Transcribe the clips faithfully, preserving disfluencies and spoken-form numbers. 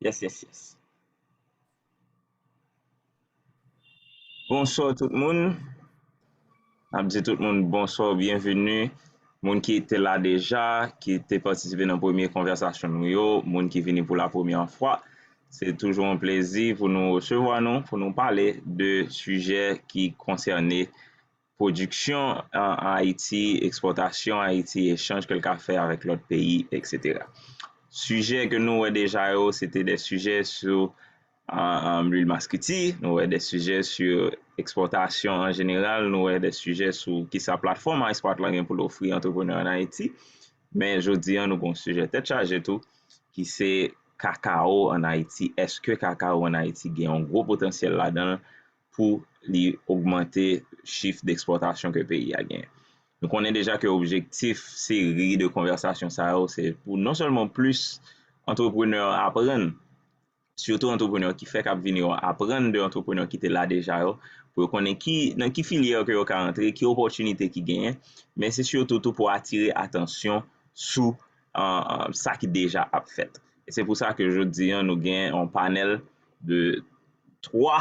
Yes, yes, yes. Bonswa tout moun. N ap di tout moun bonswa, byenveni. Moun ki te la deja, ki te patisipe nan premye konvèsasyon nou yo, moun ki vini pou la premyè fwa. Se toujou yon plezi pou nou resevwa nou, pou nou pale de sijè ki konsène pwodiksyon an Ayiti, ekspòtasyon Ayiti, echanj ke l ka fè avèk lòt peyi, etsetera. Sijè ke nou wè deja yo, se te de sijè sou um, lwil maskiti, nou wè de sijè sou ekspòtasyon an jeneral, nou wè de sijè sou kisa platfòm iSpot lan gen pou l ofri antreprenè an Ayiti. Men jodi an, nou gen yon sijè tèt chaje tou, ki se kakao an Ayiti. Èske kakao an Ayiti gen yon gwo potansyèl ladan l pou li ogmante chif dekspòtasyon ke peyi a genyen? Nou konnen deja ke objektif seri de konvèsasyon sa yo, se pou non sèlman plis antreprenè aprann, sitou antreprenè ki fèk ap vini yo, aprann de antreprenè ki te la deja yo, pou yo konnen ki, nan ki filyè ke yo ka antre, ki opòtinite ki genyen, men se sitou tou pou atire atansyon sou uh, sa ki deja ap fèt. E se pou sa ke jodi an nou gen yon panèl de twa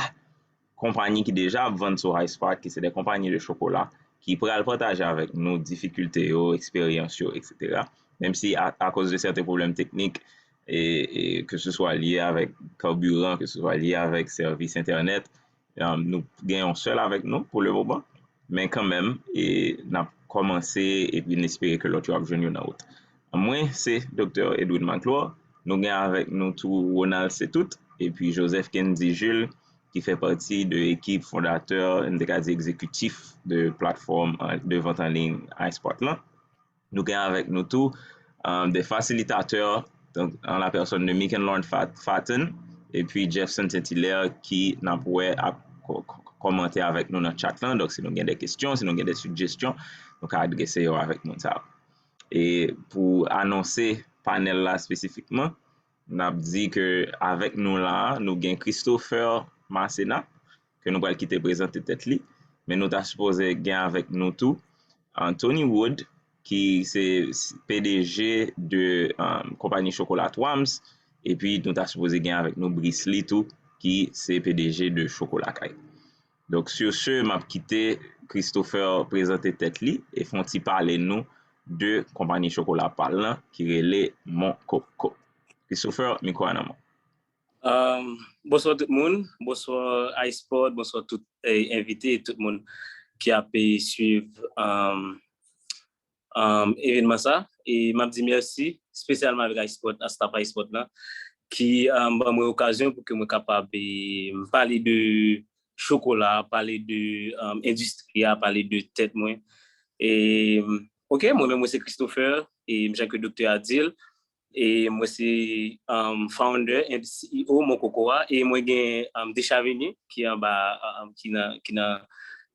konpayi ki deja ap vann sou iSpot, ki se de konpayi de chokola, ki pral pataje avèk nou difikilte yo, eksperyans yo, etsetera. Menm si a, akoz de sèten pwoblèm teknik, e, e, ke se swa lye avèk kabiran, ke se swa lye avèk sèvis entènèt, um, nou gen yon sèl avèk nou pou le moman, men kanmenm, e, n ap kòmanse epi n espere ke lòt yo ap jwenn yo nan wout. Mwen, se Doktè Edwin Maclure. Nou gen avèk nou tou Ronald Setout epi Joseph Kendy Jules, ki fè pati de ekip fondatè, m te ka di egzekitif de platfòm an- de vant an liy iSpot lan. Nou gen avèk nou tou um, de fasilitatè, donk, an la pèsòn de Mikenlorn Fat- Fatten epi Jeffson Saint Hilaire ki n ap wè ap ko- ko- kòmante avèk nou nan chat lan. Donk, si nou gen de kesyon, si nou gen de sigjesyon, nou ka adrese yo avèk moun sa yo. E pou anonse panèl la espesifikman, n ap di ke avèk nou la a, nou gen Christopher Masséna, ke nou pral kite prezante tèt li, men nou ta sipoze gen avèk nou tou Anthony Wood, ki se P D G de um, konpayi chokola Twams, epi nou ta sipoze gen avèk nou Brice Lee tou, ki se P D G de Chokola Kay. Donk, sur ce, m ap kite Christopher prezante tèt li e fè yon ti pale nou de konpayi chokola pa l lan ki rele Mon Coco. Christopher, mikwo a nan men w. Um, bonswa tout moun, bonswa iSpot, bonswa tout eh, envite, tout moun ki ap eh, swiv um, um, evènman sa. E m ap di mèsi espesyalman avèk iSpot, a staff iSpot lan, ki um, ban mwen okazyon pou ke mwen kapab eh, pale de chokola, pale de um, endistri a, pale de tèt mwen. E, ok, mwen menm mwen se Christopher, e jan ke doktè a di l, e mwen se um, founder and C E O Mon Coco a, e mwen gen um, Deshaveni ki anba, um, ki nan, ki nan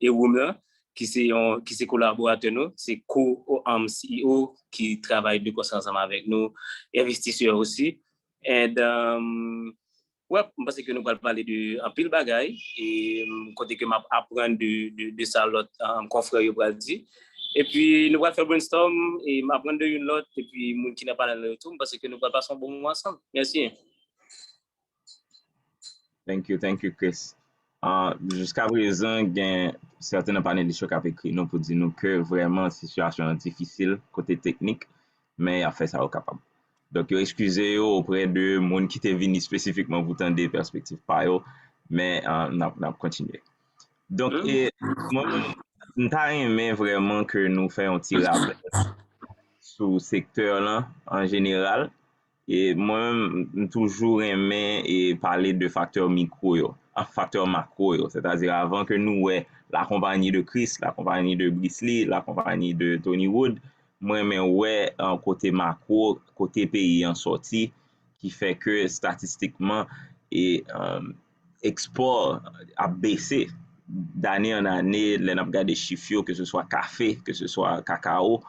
e room nan, ki se yon, ki se kolaboratè nou, se co um, C E O ki travay de konsè ansanm avèk nou, envestisè osi. And um, wè, m panse ke nou pral pale de anpil bagay, e um, kote ke m ap aprann de, de, de sa lòt um, konfrè yo pral di. Epi nou pral fè brainstorm, e m aprann de youn lòt, epi moun ki nan panèl la yo tou, m panse ke nou pral pase yon bon moman ansanm. Mèsi. Thank you, thank you, Chris. Uh, Jiskaprezan, gen sèten nan panelis yo k ap ekri nou pou di nou ke vrèman sitiyasyon an difisil kote teknik, men y ap fè sa yo kapab. Donk, yo eskize yo oprè de moun ki te vini espesifikman pou tande pèspektiv pa yo, men uh, n ap, n ap kontinye. Donk, e, mwen, m ta renmen vrèman ke nou fè yon ti rapèl sou sektè lan an jeneral. E mwen menm, m toujou renmen e pale de faktè mikwo yo, a faktè makwo yo. Sètadi avan ke nou wè la konpanyi de Chris, la konpanyi de Brice Lee, la konpanyi de Tony Wood, mwen renmen wè an kote makwo, kote peyi an sòti, ki fè ke estatistikman e um, ekspò ap bese dane an ane lè n ap gade chif yo, ke se swa kafe, ke se swa kakao,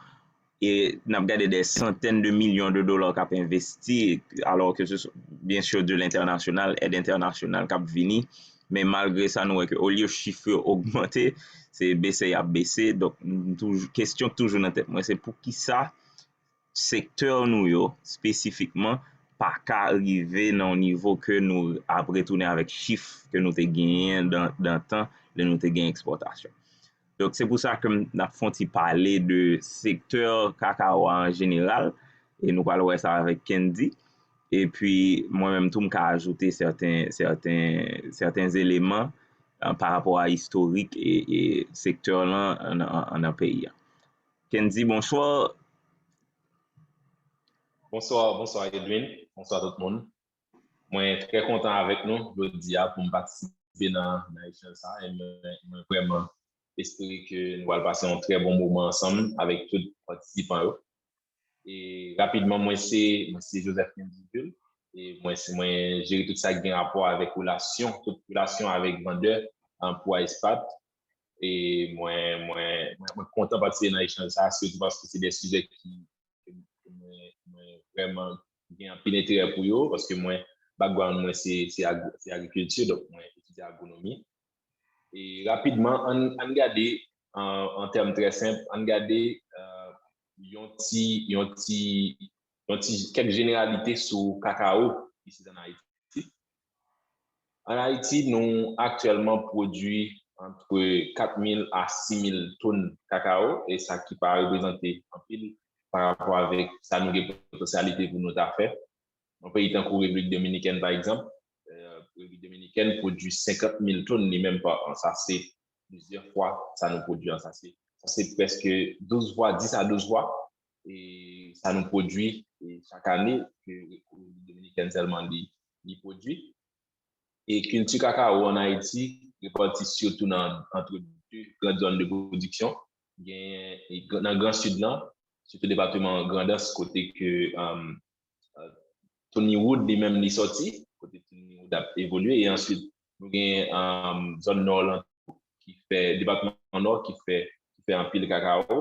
e n ap gade de santèn de milyon de dola k ap envesti, alò ke se byen si de lentènasyonal, èd entènasyonal k ap vini, men malgre sa nou wè ke olye chif yo ogmante, se bese y ap bese. Donk, kesyon k toujou nan tèt mwen se poukisa sektè nou yo espesifikman pa ka rive nan yon nivo ke nou ap retounen avèk chif ke nou te genyen dan, dan tan lè nou te gen ekspòtasyon. Donk, se pou sa ke m, n ap fè yon ti pale de sektè kakawo a an jeneral, e nou pral wè sa avèk Kendy. Epi, mwen menm tou, m ka ajoute sèten, sèten, sèten eleman, euh, pa rapò a istorik e, e sektè lan an, an, an nan peyi a. Kendy, bonswa. Bonswa, bonswa Edwin, bonswa tout moun. Mwen trè kontan avèk nou jodi a pou m patisipe nan, nan echanj sa a, e mwen, mwen vrèman espere ke nou pral pase yon trè bon moman ansanm avèk tout patisipan yo. E rapidman, mwen se, mwen se Joseph Kendy Jules, e mwen se, mwen jere tout sa ki gen rapò avèk relasyon, tout relasyon avèk vandè, um, pou Aespat. E mwen, mwen, mwen, mwen kontan patisipe nan echanj sa a, sitou paske se de sijè ki, ke mwen, mwen vrèman gen anpil enterè pou yo, paske mwen, background mwen se, se, ag, se agrikilti, donk mwen etidye agronomi. E rapidman, ann, ann gade, an, an tèm trè senp, ann gade, euh, yon ti, yon ti, yon ti, kèk jeneralite sou kakawo isit an Ayiti. An Ayiti, nou aktyèlman pwodui antre kat mil a sis mil tonn kakawo, e sa ki pa reprezante anpil pa rapò avèk sa nou gen potansyalite pou nou ta fè. Yon peyi tankou Repiblik Dominikèn, pa egzanp, euh, Repiblik Dominikèn pwodui senkant mil tonn li menm pa an. Sa se plizyè fwa sa nou pwodui an. Sa se, sa se prèske douz fwa, dis a douz fwa, e sa nou pwodui, e chak ane ke Repiblik Dominikèn sèlman li, li pwodui. E kilti kakawo an Ayiti repati sitou nan, antre de gran zòn de pwodiksyon. Gen, e, nan Gran Sid lan, sitou depatman Grandans, kote ke, um, uh, Tony Wood li menm li sòti, kote Tony Wood ap evolye, e answit nou gen, um, zòn Nò lan ki fè, depatman Nò ki fè, ki fè anpil kakawo.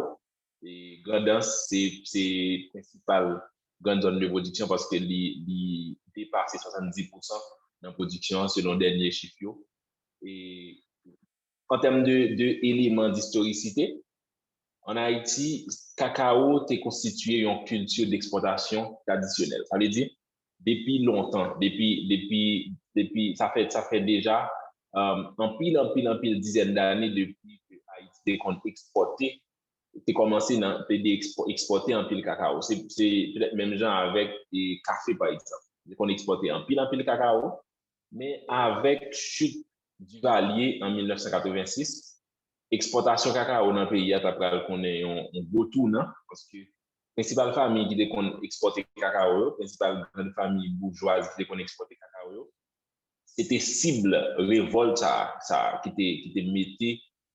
E Grandans se, se prensipal gran zòn de pwodiksyon paske li, li depase swasanndis pousan nan pwodiksyon an selon dènye chif yo. E an tèm de, de eleman distorisite, an Ayiti, kakawo te konstitye yon kilti dekspòtasyon tradisyonèl. Sa vle di, depi lontan, depi, depi, depi, sa fè, sa fè deja, um, anpil, anpil, anpil dizèn dane depi ke Ayiti te konn ekspòte, te kòmanse nan, te de ekspo, ekspòte anpil kakawo. Se, se petèt menm jan avèk, e, kafe, pa egzanp. Te konn ekspòte anpil, anpil kakawo, men avèk chit Duvalier an mil nèf san katrevensis, ekspòtasyon kakawo nan peyi a ta pral konnen yon, yon gwo tounan, paske prensipal fanmi ki te konn ekspòte kakawo yo, prensipal grann fanmi boujwaz ki te konn ekspòte kakawo yo, se te sib revòlt sa, sa ki te, ki te mete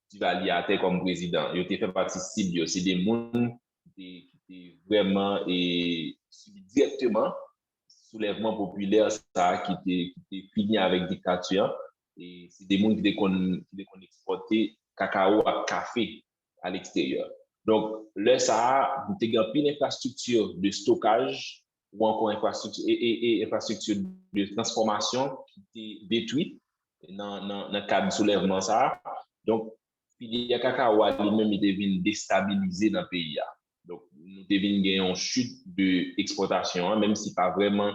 Duvalier atè kòm prezidan. Yo te fè pati sib yo. Se de moun ki te, ki te vrèman, e, sibi dirèkteman soulèvman popilè sa ki te, ki te fini avèk diktati an. E se de moun ki te konn, ki te konn ekspòte kakawo ak kafe a leksteryè. Donk, lè sa a, nou te gen anpil enfrastrikti de stokaj ou ankò enfrastrikti, e, e, e enfrastrikti de transfòmasyon ki te detwi nan, nan, nan kad soulèvman sa a. Donk, filyè kakawo a li menm, li te vin destabilize nan peyi a. Donk, nou te vin gen yon chit de ekspòtasyon an, menm si pa vrèman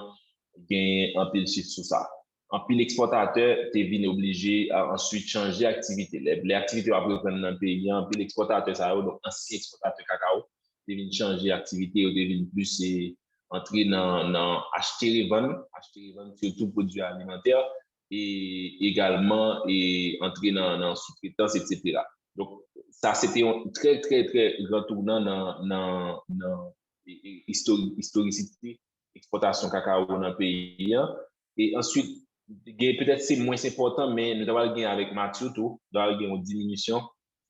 gen anpil chif sou sa. Anpil ekspòtatè te vin oblije, a, answit chanje aktivite. Lè, lè aktivite yo ap reprann nan peyi a, anpil ekspòtatè sa yo, donk ansyen ekspòtatè kakawo, te vin chanje aktivite yo, te vin plis, e, antre nan, nan achte revann, achte revann, sitou pwodui alimantè, e egalman, e, antre nan, nan soutretans, etsetera. Donk, sa se te yon trè, trè, trè gran tounan nan, nan, nan, e, e, istori-, istorisite ekspòtasyon kakawo nan peyi a. E answit, gen, petèt se mwens enpòtan, men nou ta pral gen avèk Matthew tou, nou ta pral gen yon diminisyon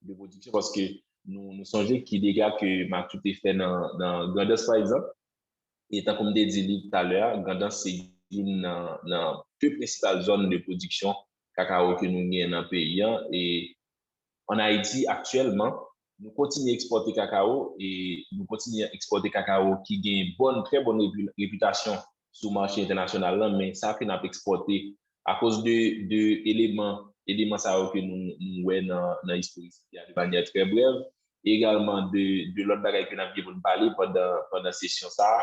de pwodiksyon, paske nou, nou sonje ki dega ke Matthew te fè nan, nan Grandans, pa egzanp. E tankou m te di li talè a, Grandans se youn nan, nan de prensipal zòn de pwodiksyon kakawo ke nou gen nan peyi a. E ann Ayiti, aktyèlman, nou kontinye ekspòte kakawo, e nou kontinye ekspòte kakawo ki gen bòn, trè bòn repi-, repitasyon sou mache entènasyonal lan, men sa ke n ap ekspòte akoz de, de eleman, eleman sa yo ke nou, nou wè nan, nan istorisite a de manyè trè brèv, e egalman de, de lòt bagay ke n ap gen pou n pale pandan, pandan sesyon sa a.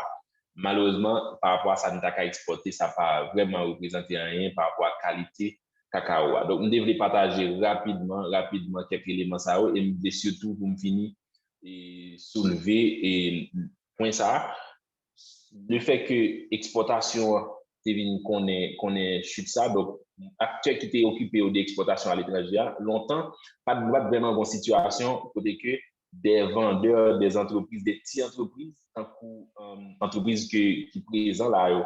Malerezman, pa rapò a sa n ta ka ekspòte, sa pa vrèman reprezante anyen pa rapò a kalite kakawo a. Donk, m te vle pataje rapidman, rapidman kèk eleman sa yo, e m vle sitou pou m fini e soulve e pwen sa a. Le fè ke ekspòtasyon an te vin konnen, konnen chit sa, donk aktè ki te okipe yo de ekspòtasyon aletranje a, lontan, pa t, pa t vrèman gon sitiyasyon kote ke de vandè, de antrepriz, de ti antrepriz, tankou um, antrepriz ke, ki prezan la yo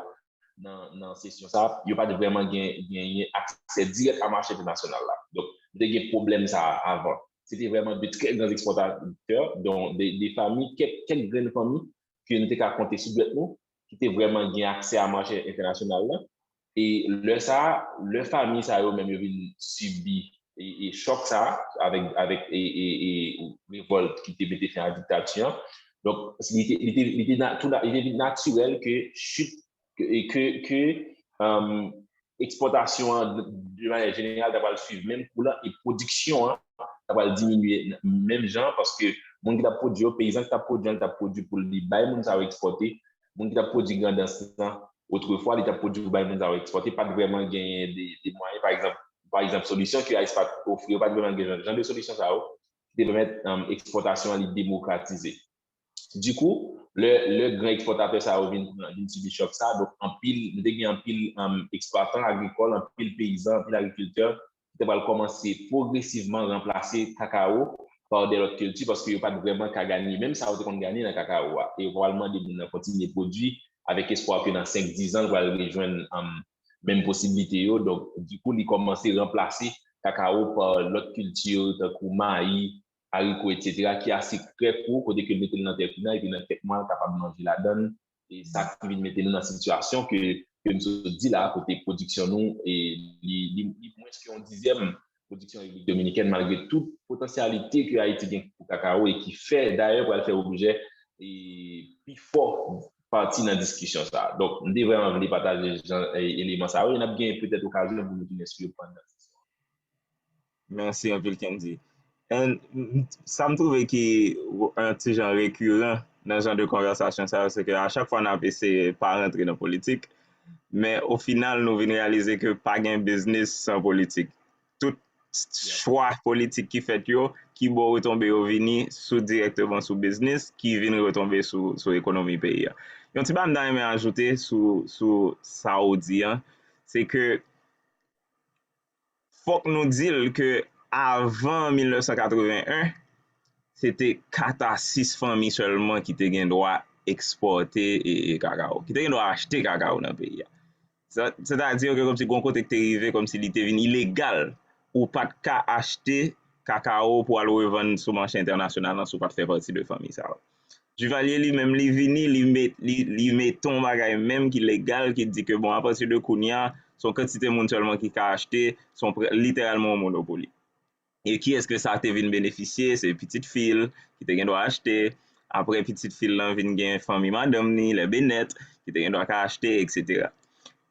nan, nan sesyon sa, yo pa t vrèman gen, genyen aksè dirèk a mache entènasyonal la. Donk, nou te gen pwoblèm sa a avan. Se te vrèman de trè gran ekspòtatè, donk de, de fanmi, kèk, kèk grenn fanmi ke nou te ka konte sou dwèt nou, ki te vrèman gen aksè a mache entènasyonal la. E lè sa a, lè fanmi sa yo menm yo vin sibi e, e chòk sa a, avèk, avèk e, e, e revòlt ki te mete fen a diktati an. Donk, li te, li te, li te, na- tou na- li te vin natirèl ke chit, ke, e ke, ke um, ekspòtasyon an, de manyè jeneral, ta pral swiv menm kou lan e pwodiksyon an ta pral diminye menm jan, paske moun ki t ap pwodui yo, peyizan ki t ap pwodui an, li t ap pwodui pou li bay moun sa yo ekspòte. Moun ki t ap pwodui grandans lan, otrefwa, li t ap pwodui pou bay moun sa yo ekspòte, pa t vrèman genyen de, de mwayen, pa egzanp, pa egzanp, solisyon ke ICE pa t ofri yo, pa t vrèman gen jan, jan de solisyon sa yo ki te pèmèt um, ekspòtasyon an li demokratize. Dikou, lè, lè gran ekspòtatè sa yo vin, vin sibi chòk sa, donk anpil, nou te gen anpil um, eksplwatan agrikòl, anpil peyizan, anpil agrikiltè ki te pral kòmanse pwogresivman ranplase kakawo pa de lòt kilti paske yo pa t vrèman ka ganye menm sa yo te konn ganye nan kakawo a. E yo pral mande moun nan kontinye pwodui avèk espwa ke nan senk, diz an, l pral rejwenn um, menm posiblite yo. Donk, dikou, li kòmanse ranplase kakawo pa lòt kilti tankou mayi, ariko, etsetera, ki ase trè kou, kote ke l mete l nan tè kou lan, epi nan kèk mwa, l kapab manje ladan l. E sa ki vin mete nou nan sitiyasyon ke, ke m sot di la, kote pwodiksyon nou, e, li, li, li mwens ke yon dizyèm pwodiksyon Repiblik Dominikèn, malgre tout potansyalite ke Ayiti gen pou kakawo e ki fè, dayè, pral fè objè e pi fò pati nan diskisyon sa a. Donk, m te vrèman vle pataje jan, e, eleman sa yo, e n ap gen petèt okazyon pou nou tounen sou yo pandan sesyon an. Mèsi anpil, Kendy. And, m- sa m twouve ki yon ti jan rekiran nan jan de konvèsasyon sa yo, se ke a chak fwa n ap eseye pa rantre nan politik, men o final nou vin reyalize ke pa gen biznis san politik. Tout chwa politik ki fèt yo, ki bò retonbe yo vini sou dirèkteman sou biznis, ki vin retonbe sou, sou ekonomi peyi a. Yon ti bagay m ta renmen ajoute sou, sou sa ou di an, se ke fòk nou di l ke avan mil nèf san katreven en, se te kat a sis fanmi sèlman ki te gen dwa ekspòte e, e kakawo, ki te gen dwa achte kakawo nan peyi a. Sa- Sètadi ke kòmsi gon kote ki te rive, kòmsi li te vin ilegal, ou pa t ka achte kakawo pou al revann sou mache entènasyonal lan si w pa t fè pati de fanmi sa yo. Duvalier li menm li vini, li met, li, li mete yon bagay menm ki legal, ki di ke bon, apati de kounye a, se yon kantite moun sèlman ki ka achte, se yon pre- literalman yon monopoli. E kiyès ke sa te vin benefisye? Se pitit fi l ki te gen dwa achte. Apre pitit fi l lan vin gen fanmi madanm ni, lè Benèt, ki te gen dwa ka achte, etsetera.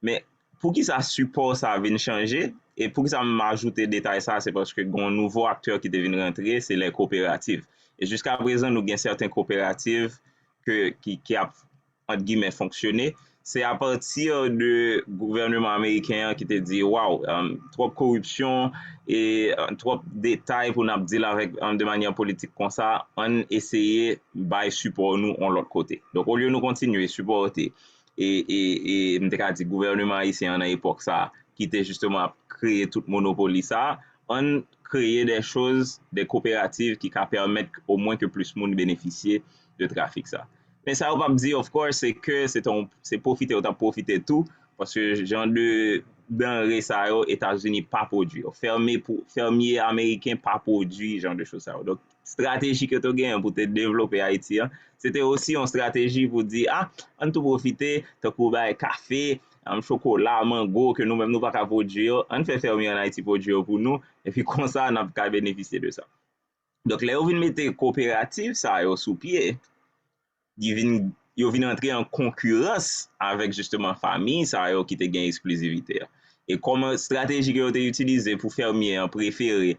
Men poukisa sipò sa vin chanje? E poukisa m ajoute detay sa, se paske gen yon nouvo aktè ki te vin rantre, se lè koperativ. E jiska prezan, nou gen sèten koperativ ke, ki, ki ap, ant gimè, fonksyone, se apati de gouvènman ameriken an ki te di, waw, um, twòp koripsyon e um, twòp detay pou n ap deal avèk um, de manyè politik konsa, ann eseye bay sipò nou yon lòt kote. Donk, olye nou kontinye sipòte e, e, e m te ka di gouvènman ayisyen an nan epòk sa a, ki te jisteman ap kreye tout monopoli sa a, ann kreye de choz, de koperativ ki ka pèmèt omwen ke plis moun benefisye de trafik sa. Men sa yo p ap di, of course, se ke se te yon- se pwofite yo t ap pwofite tou, paske jan de danre sa yo, Etazini pa pwodui yo. Fèmye pou- fèmye ameriken pa pwodui jan de choz sa yo. Donk, estrateji ke yo te genyen pou te devlope Ayiti an, se te osi yon estrateji pou di, a, ann tou pwofite, tankou bay kafe, um, chokola, mango, ke nou menm nou pa ka pwodui yo, ann fè fèmye ann Ayiti pwodui yo pou nou, epi konsa n ap ka benefisye de sa. Donk, lè yo vin mete koperativ sa yo sou pye, li vin, yo vin antre an konkirans avèk jisteman fanmi sa yo ki te gen eksklizivite a. E kòm estrateji ke yo te itilize pou fèmye an prefere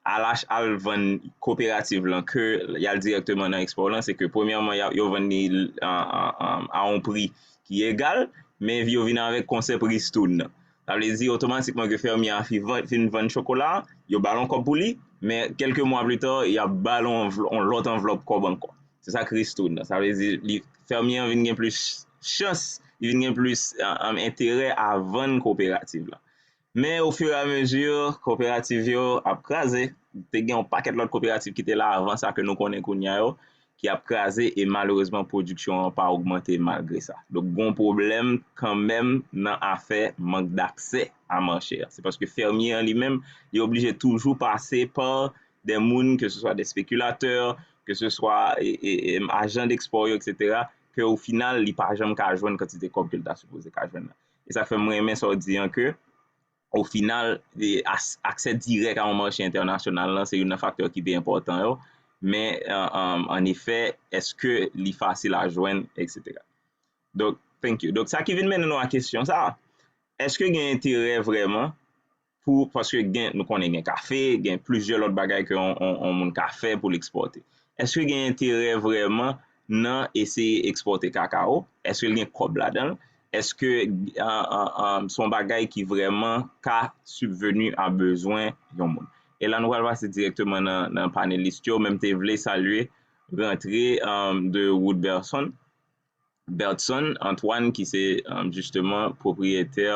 al ach-, al vann koperativ lan ke y al dirèkteman nan ekspò lan, se ke premyèman, y a, yo vann li a, a, a, a yon pri ki egal, men yo vin avèk konsèp ristoun nan. Sa vle di otomatikman ke fèmye a fi-, fin vann chokola a, yo ba l yon kòb pou li, men kèlke mwa pli ta, y ap ba l yon anvl-, yon lòt anvlòp kòb ankò. Se sa k ristoun nan. Sa vle di li, fèmye an vin gen plis chans, li vin gen plis, a, a, enterè a vann koperativ la. Men ofiramezi, koperativ yo ap kraze. Te gen yon pakèt lòt koperativ ki te la avan sa ke nou konnen kounye a yo, ki ap kraze e malerezman pwodiksyon an pa ogmante malgre sa. Donk, gon pwoblèm kanmenm nan afè mank daksè a mache a. Se paske fèmye an li menm, li oblije toujou pase pa de moun, ke se swa de spekilatè, ke se swa, e, e, e, ajan dekspò yo, etsetera, ke o final, li pa janm ka jwenn kantite kòb ke l ta sipoze ka jwenn nan. E sa k fè m renmen sa w di an ke, o final, e, as-, aksè dirèk a yon mache entènasyonal lan, se youn nan faktè ki pi enpòtan yo. Men, an, an, an efè, èske li fasil a jwenn, etsetera. Donk, thank you. Donk, sa ki vin mennen nou a kesyon sa a, èske gen enterè vrèman pou, paske gen, nou konnen gen kafe, gen plizyè lòt bagay ke yon, yon, yon moun ka fè pou l ekspòte. Èske gen enterè vrèman nan eseye ekspòte kakao? Èske l gen kòb ladan l? Èske, an, an, an, se yon bagay ki vrèman ka sibveni a bezwen yon moun? E la, nou pral pase dirèkteman nan, nan panelis yo, men m te vle salye rantre, an, de Woodberson. Bertson Antoine, ki se, um, jisteman pwopriyetè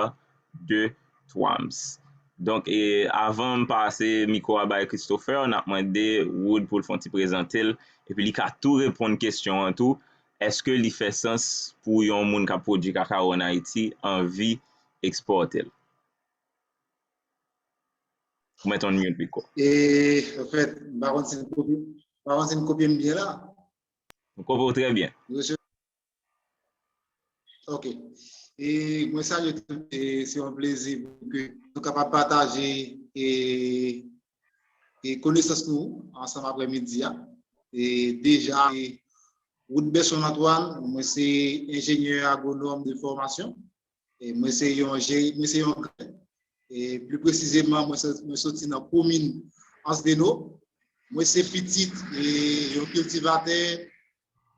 de Twams. Donk, e, avan m pase mikwo a bay Christopher, n ap mande Wood pou l fè yon ti prezante l, epi li ka tou reponn kesyon an tou, èske li fè sans pou yon moun k ap pwodui kakao ann Ayiti anvi ekspòte l? Ou mèt on mute mikwo. E, anfèt, m pa konn si n kopye, m pa konn si n kopye m byen la. Nou kopye w trè byen. Ok. E mwen salye tout, e se yon plezi pou ke nou kapab pataje e, e konesans nou ansanm aprèmidi a. E deja, e Woodberson Antoine, mwen se enjenyè agwonòm de fòmasyon. E mwen se yon jeri-, mwen se yon grèn. E pli presizeman, mwen sò-, mwen soti nan komin Anse des Naux. Mwen se pitit, e, yon kiltivatè.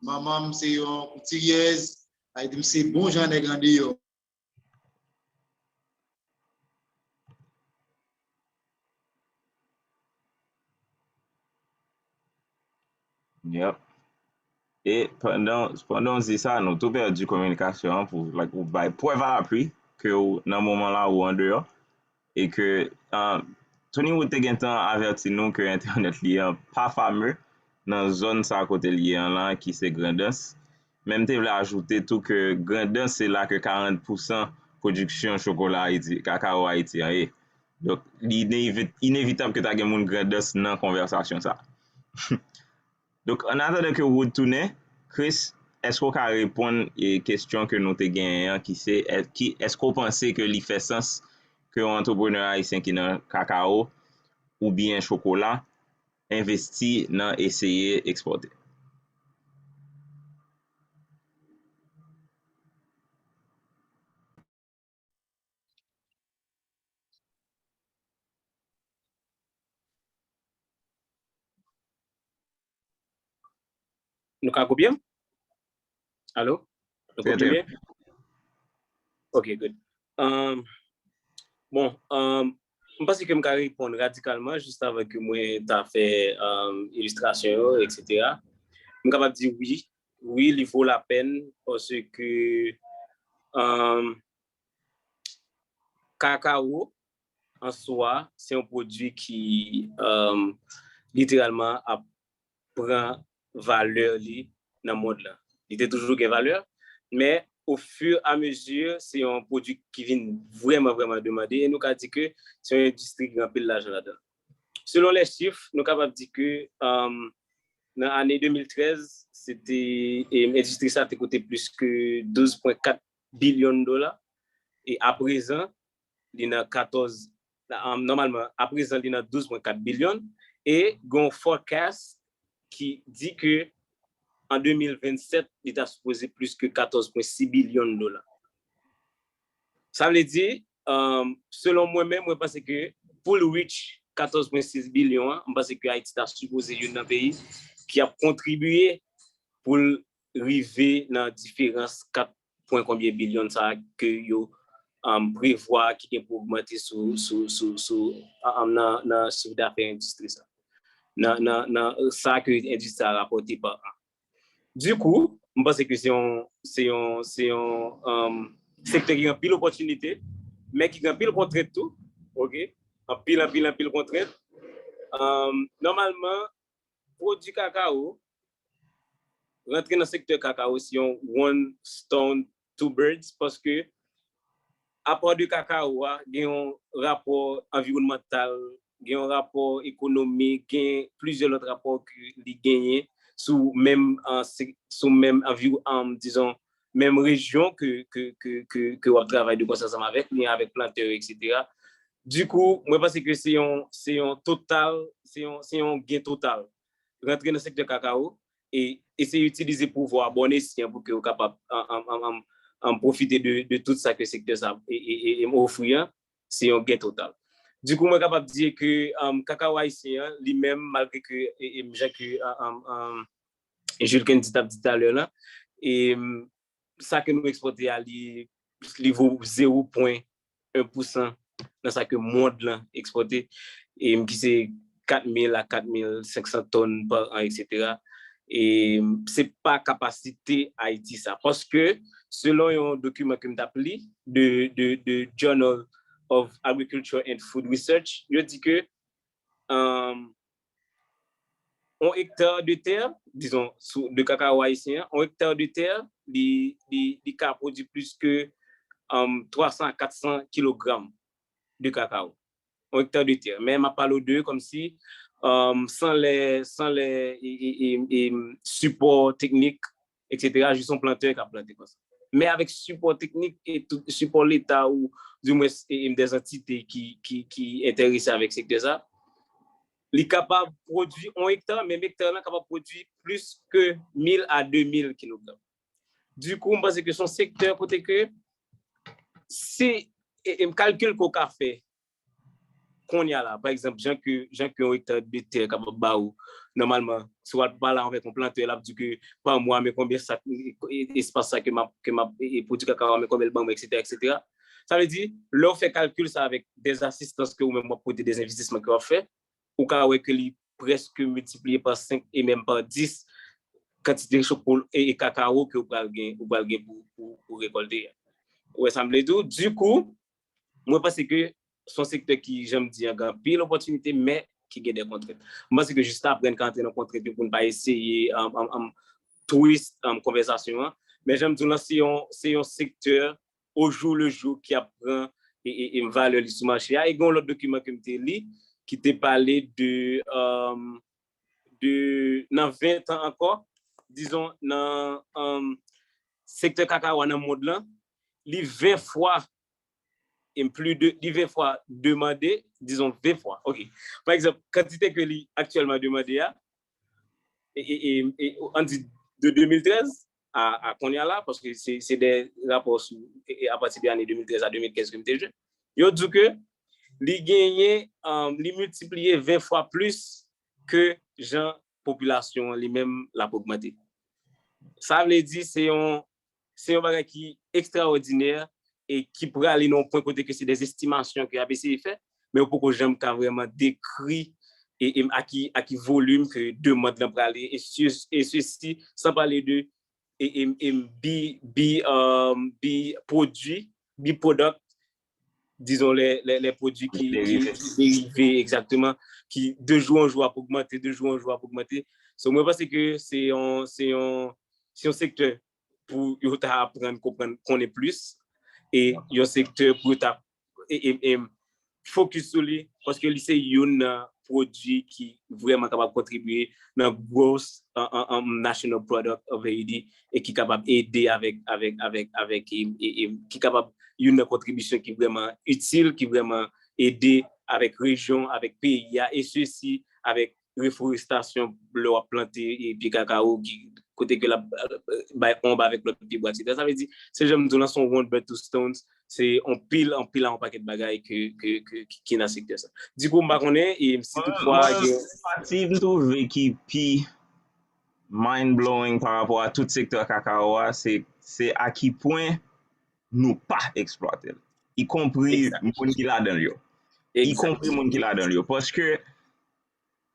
Manman m se yon koutiryèz. Sa vle di m se bon jan nèg andeyò. Yep. E pandan, pandan w di sa, nou tou pèdi kominikasyon an pou, like, ou bay prèv a lapui ke w, nan moman la, ou andeyò. E ke, ah, Tony Wood te gentan avèti nou ke entènèt li an pa fame nan zòn sa kote l ye an la, ki se Grandans. Men m te vle ajoute tou ke Grandans se la ke karant pousan pwodiksyon chokola Ayiti, kakao Ayiti an ye. Donk, li inevi-, inevitab ke ta gen moun Grandans nan konvèsasyon sa. Donk, an atandan ke Wood tounen, Chris, èske w ka reponn, e, kesyon ke nou te genyen an, ki se, è-, ki, èske w panse ke li fè sans ke yon antreprenè ayisyen ki nan kakao oubyen chokola envesti nan eseye ekspòte? Nou ka kopye m? Alo? Nou kopye m byen? Ok, good. Um, bon, um, m panse ke m ka reponn radikalman jis avan ke mwen ta fè, um, ilistrasyon yo, etsetera. M kapab di wi, wi, li vo lapèn paske, um, kakao an swa, se yon pwodui ki, um, literalman ap pran valè li nan mond lan. Li te toujou gen valè, men au fur et à mesure, se yon pwodui ki vin vrèman, vrèman demande, e nou ka di ke se yon endistri ki gen anpil lajan ladan l. Selon lè chif, nou kapab di ke, um, nan ane de mil trèz, se te, e, endistri sa te koute plis ke douz pwen kat bilyon dola, e aprezan, li nan katòz, um, nòmalman, aprezan, li nan douz pwen kat bilyon, e gen yon forecast ki di ke an de mil vennsèt, li ta sipoze plis ke katòz pwen sis bilyon dola. Sa vle di, um, selon mwen menm, mwen panse ke pou l reach katòz pwen sis bilyon an, m panse ke Ayiti ta sipoze youn nan peyi ki ap kontribiye pou l rive nan diferans kat pwen konbyen bilyon sa a ke yo um, prevwa ki gen pou ogmante sou, sou, sou, sou, um, nan, nan chif dafè endistri sa. Nan, nan, nan sa ke endistri a rapòte pa an. Dikou, m panse ke se yon, se yon, se yon um, sektè ki gen anpil opòtinite, men ki gen anpil kontrent tou. Ok? Anpil, anpil, anpil kontrent. Um, nòmalman, pwodui kakao, rantre nan sektè kakao, se yon one stone, two birds, paske apa de kakao a, gen yon rapò anviwònmantal, gen yon rapò ekonomik, gen plizyè lòt rapò ke li genyen sou menm, uh, sou menm anviwònman, dizon, menm rejyon ke, ke, ke, ke, ke w ap travay de konsè ansanm avèk li, avèk plantè yo, etsetera. Dikou, mwen panse ke se yon, se yon total, se yon, se yon gen total. Rantre nan sektè kakao e eseye itilize pouvwa bòn esye an pou ke w kapab an, an, an, an, an, pwofite de, de tout sa ke sektè sa e, e, e, e ofri an, se yon gen total. Dikou, mwen kapab di ke um, kakao ayisyen an, li menm, malgre ke e, e, jan ke um, um, Jules Kennedy t ap di talè la, e, sa ke nou ekspòte a, li, li vo zewo pwen en pousan nan sa ke mond lan ekspòte, e ki se kat mil a kat mil senk san tòn pa an, etsetera. E se pa kapasite Ayiti sa. Paske, selon yon dokiman ke m t ap li, de, de, de Journal of Agriculture and Food Research, yo di ke um, yon ekta de tè, dizon, sou, de kakao ayisyen, yon ekta de tè, li, li, li ka pwodui plis ke um, twa san a kat san kilogram de kakao. Yon ekta de tè. Men m ap pale w de kòmsi um, san lè, san lè e, e, e, e, sipò teknik, etsetera, jis yon plantè k ap plante konsa. Men avèk sipò teknik e tout sipò Leta ou, dimwens, e, e, dèzantite ki, ki, ki enterese avèk sektè sa, li kapab pwodui yon ekta, menm ekta lan kapab pwodui plis ke mil a de mil kilogram. Dikou, m panse ke se yon sektè kote ke si e, e, kalkil ke w ka fè kounye a la, pa egzanp, jan ke, jan ke yon ekta de tè kapab ba ou, nòmalman, si w al pale avèk yon plantè, l ap di ke pa mwa, men konbyen sak, espas sa ke m ap, ke m ap e, e, pwodui kakao, men konbyen l ban mwen, etsetera, etsetera. Sa vle di, lè w fè kalkil sa avèk dèzasistans ke ou menm w ap pote, dèzenvestisman ke w ap fè, ou ka wè ke li prèske miltipliye pa senk e menm pa dis kantite chokol e, e kakao ke ou pral gen, ou pral gen pou, pou, pou rekòlte a. Ou wè sa m vle di w? Dikou, mwen panse ke se yon sektè ki, jan m di an, gen anpil opòtinite, men ki gen de kontrent. Mwen panse ke jis apre n ka antre nan kontrent yo pou n pa eseye um, um, um, twist um, konvèsasyon an. Men jan m di w lan, se yon, se yon sektè au jour le jour ki ap pran e, e, e valè li sou mache a. E gen yon lòt dokiman ke m te li ki te pale de, um, de nan ven tan ankò, dizon, nan um, sektè kakao a nan mond lan, li ven fwa, e pli de, li ven fwa demande, dizon ven fwa. Ok. Pa egzanp, kantite ke li aktyèlman demande a, e, e, e, e, an di de de mil trèz a, a kounye a la, paske se, se de rapò sou, e, e apati de ane de mil trèz a de mil kenz ke m te jwenn. Yo di ke li genyen, um, li miltipliye ven fwa plis ke jan popilasyon an li menm l ap ogmante. Sa vle di se yon, se yon bagay ki ekstraòdinè e ki prale nan yon pwen kote ke se de estimasyon ke y ap eseye fè, men yo poko janm ka vrèman dekri e, e a ki, a ki volim ke demann lan prale, e, se, e sesi san pale de e, e, e bi, bi, um, bi pwodui, bi product, dizon, lè, lè, lè pwodui ki, ki derive, egzakteman, ki de jou an jou ap ogmante, de jou an jou ap ogmante. So, mwen panse ke se yon, se yon, se yon sektè pou yo ta aprann konprann, konnen plis, e yon sektè pou yo ta e, e, e, focus sou li, paske li se youn nan pwodui ki vrèman kapab kontribye nan gross an, an, an national product of Haiti e ki kapab ede avèk, avèk, avèk, avèk, e, e, e, ki kapab youn nan kontribisyon ki vrèman itil, ki vrèman ede avèk rejyon, avèk peyi a, e sesi avèk reforestasyon, lè w ap plante e pye kakao ki kote ke l ap bay onb avèk lòt pyebwa, etsetera. Sa vle di, se jan m di w lan, se yon one bird, two stones, se yon pil, yon pil a yon pakèt bagay ke, ke, ke, ki, ki nan sektè sa. Dikou, m pa konnen, e si toutfwa gen. Pati m twouve ki pi mind blowing pa rapò a tout sektè kakao a, se, se a ki pwen nou pa eksplwate l. Ikonpri moun ki ladan l yo. Ikonpri moun ki ladan l yo. Paske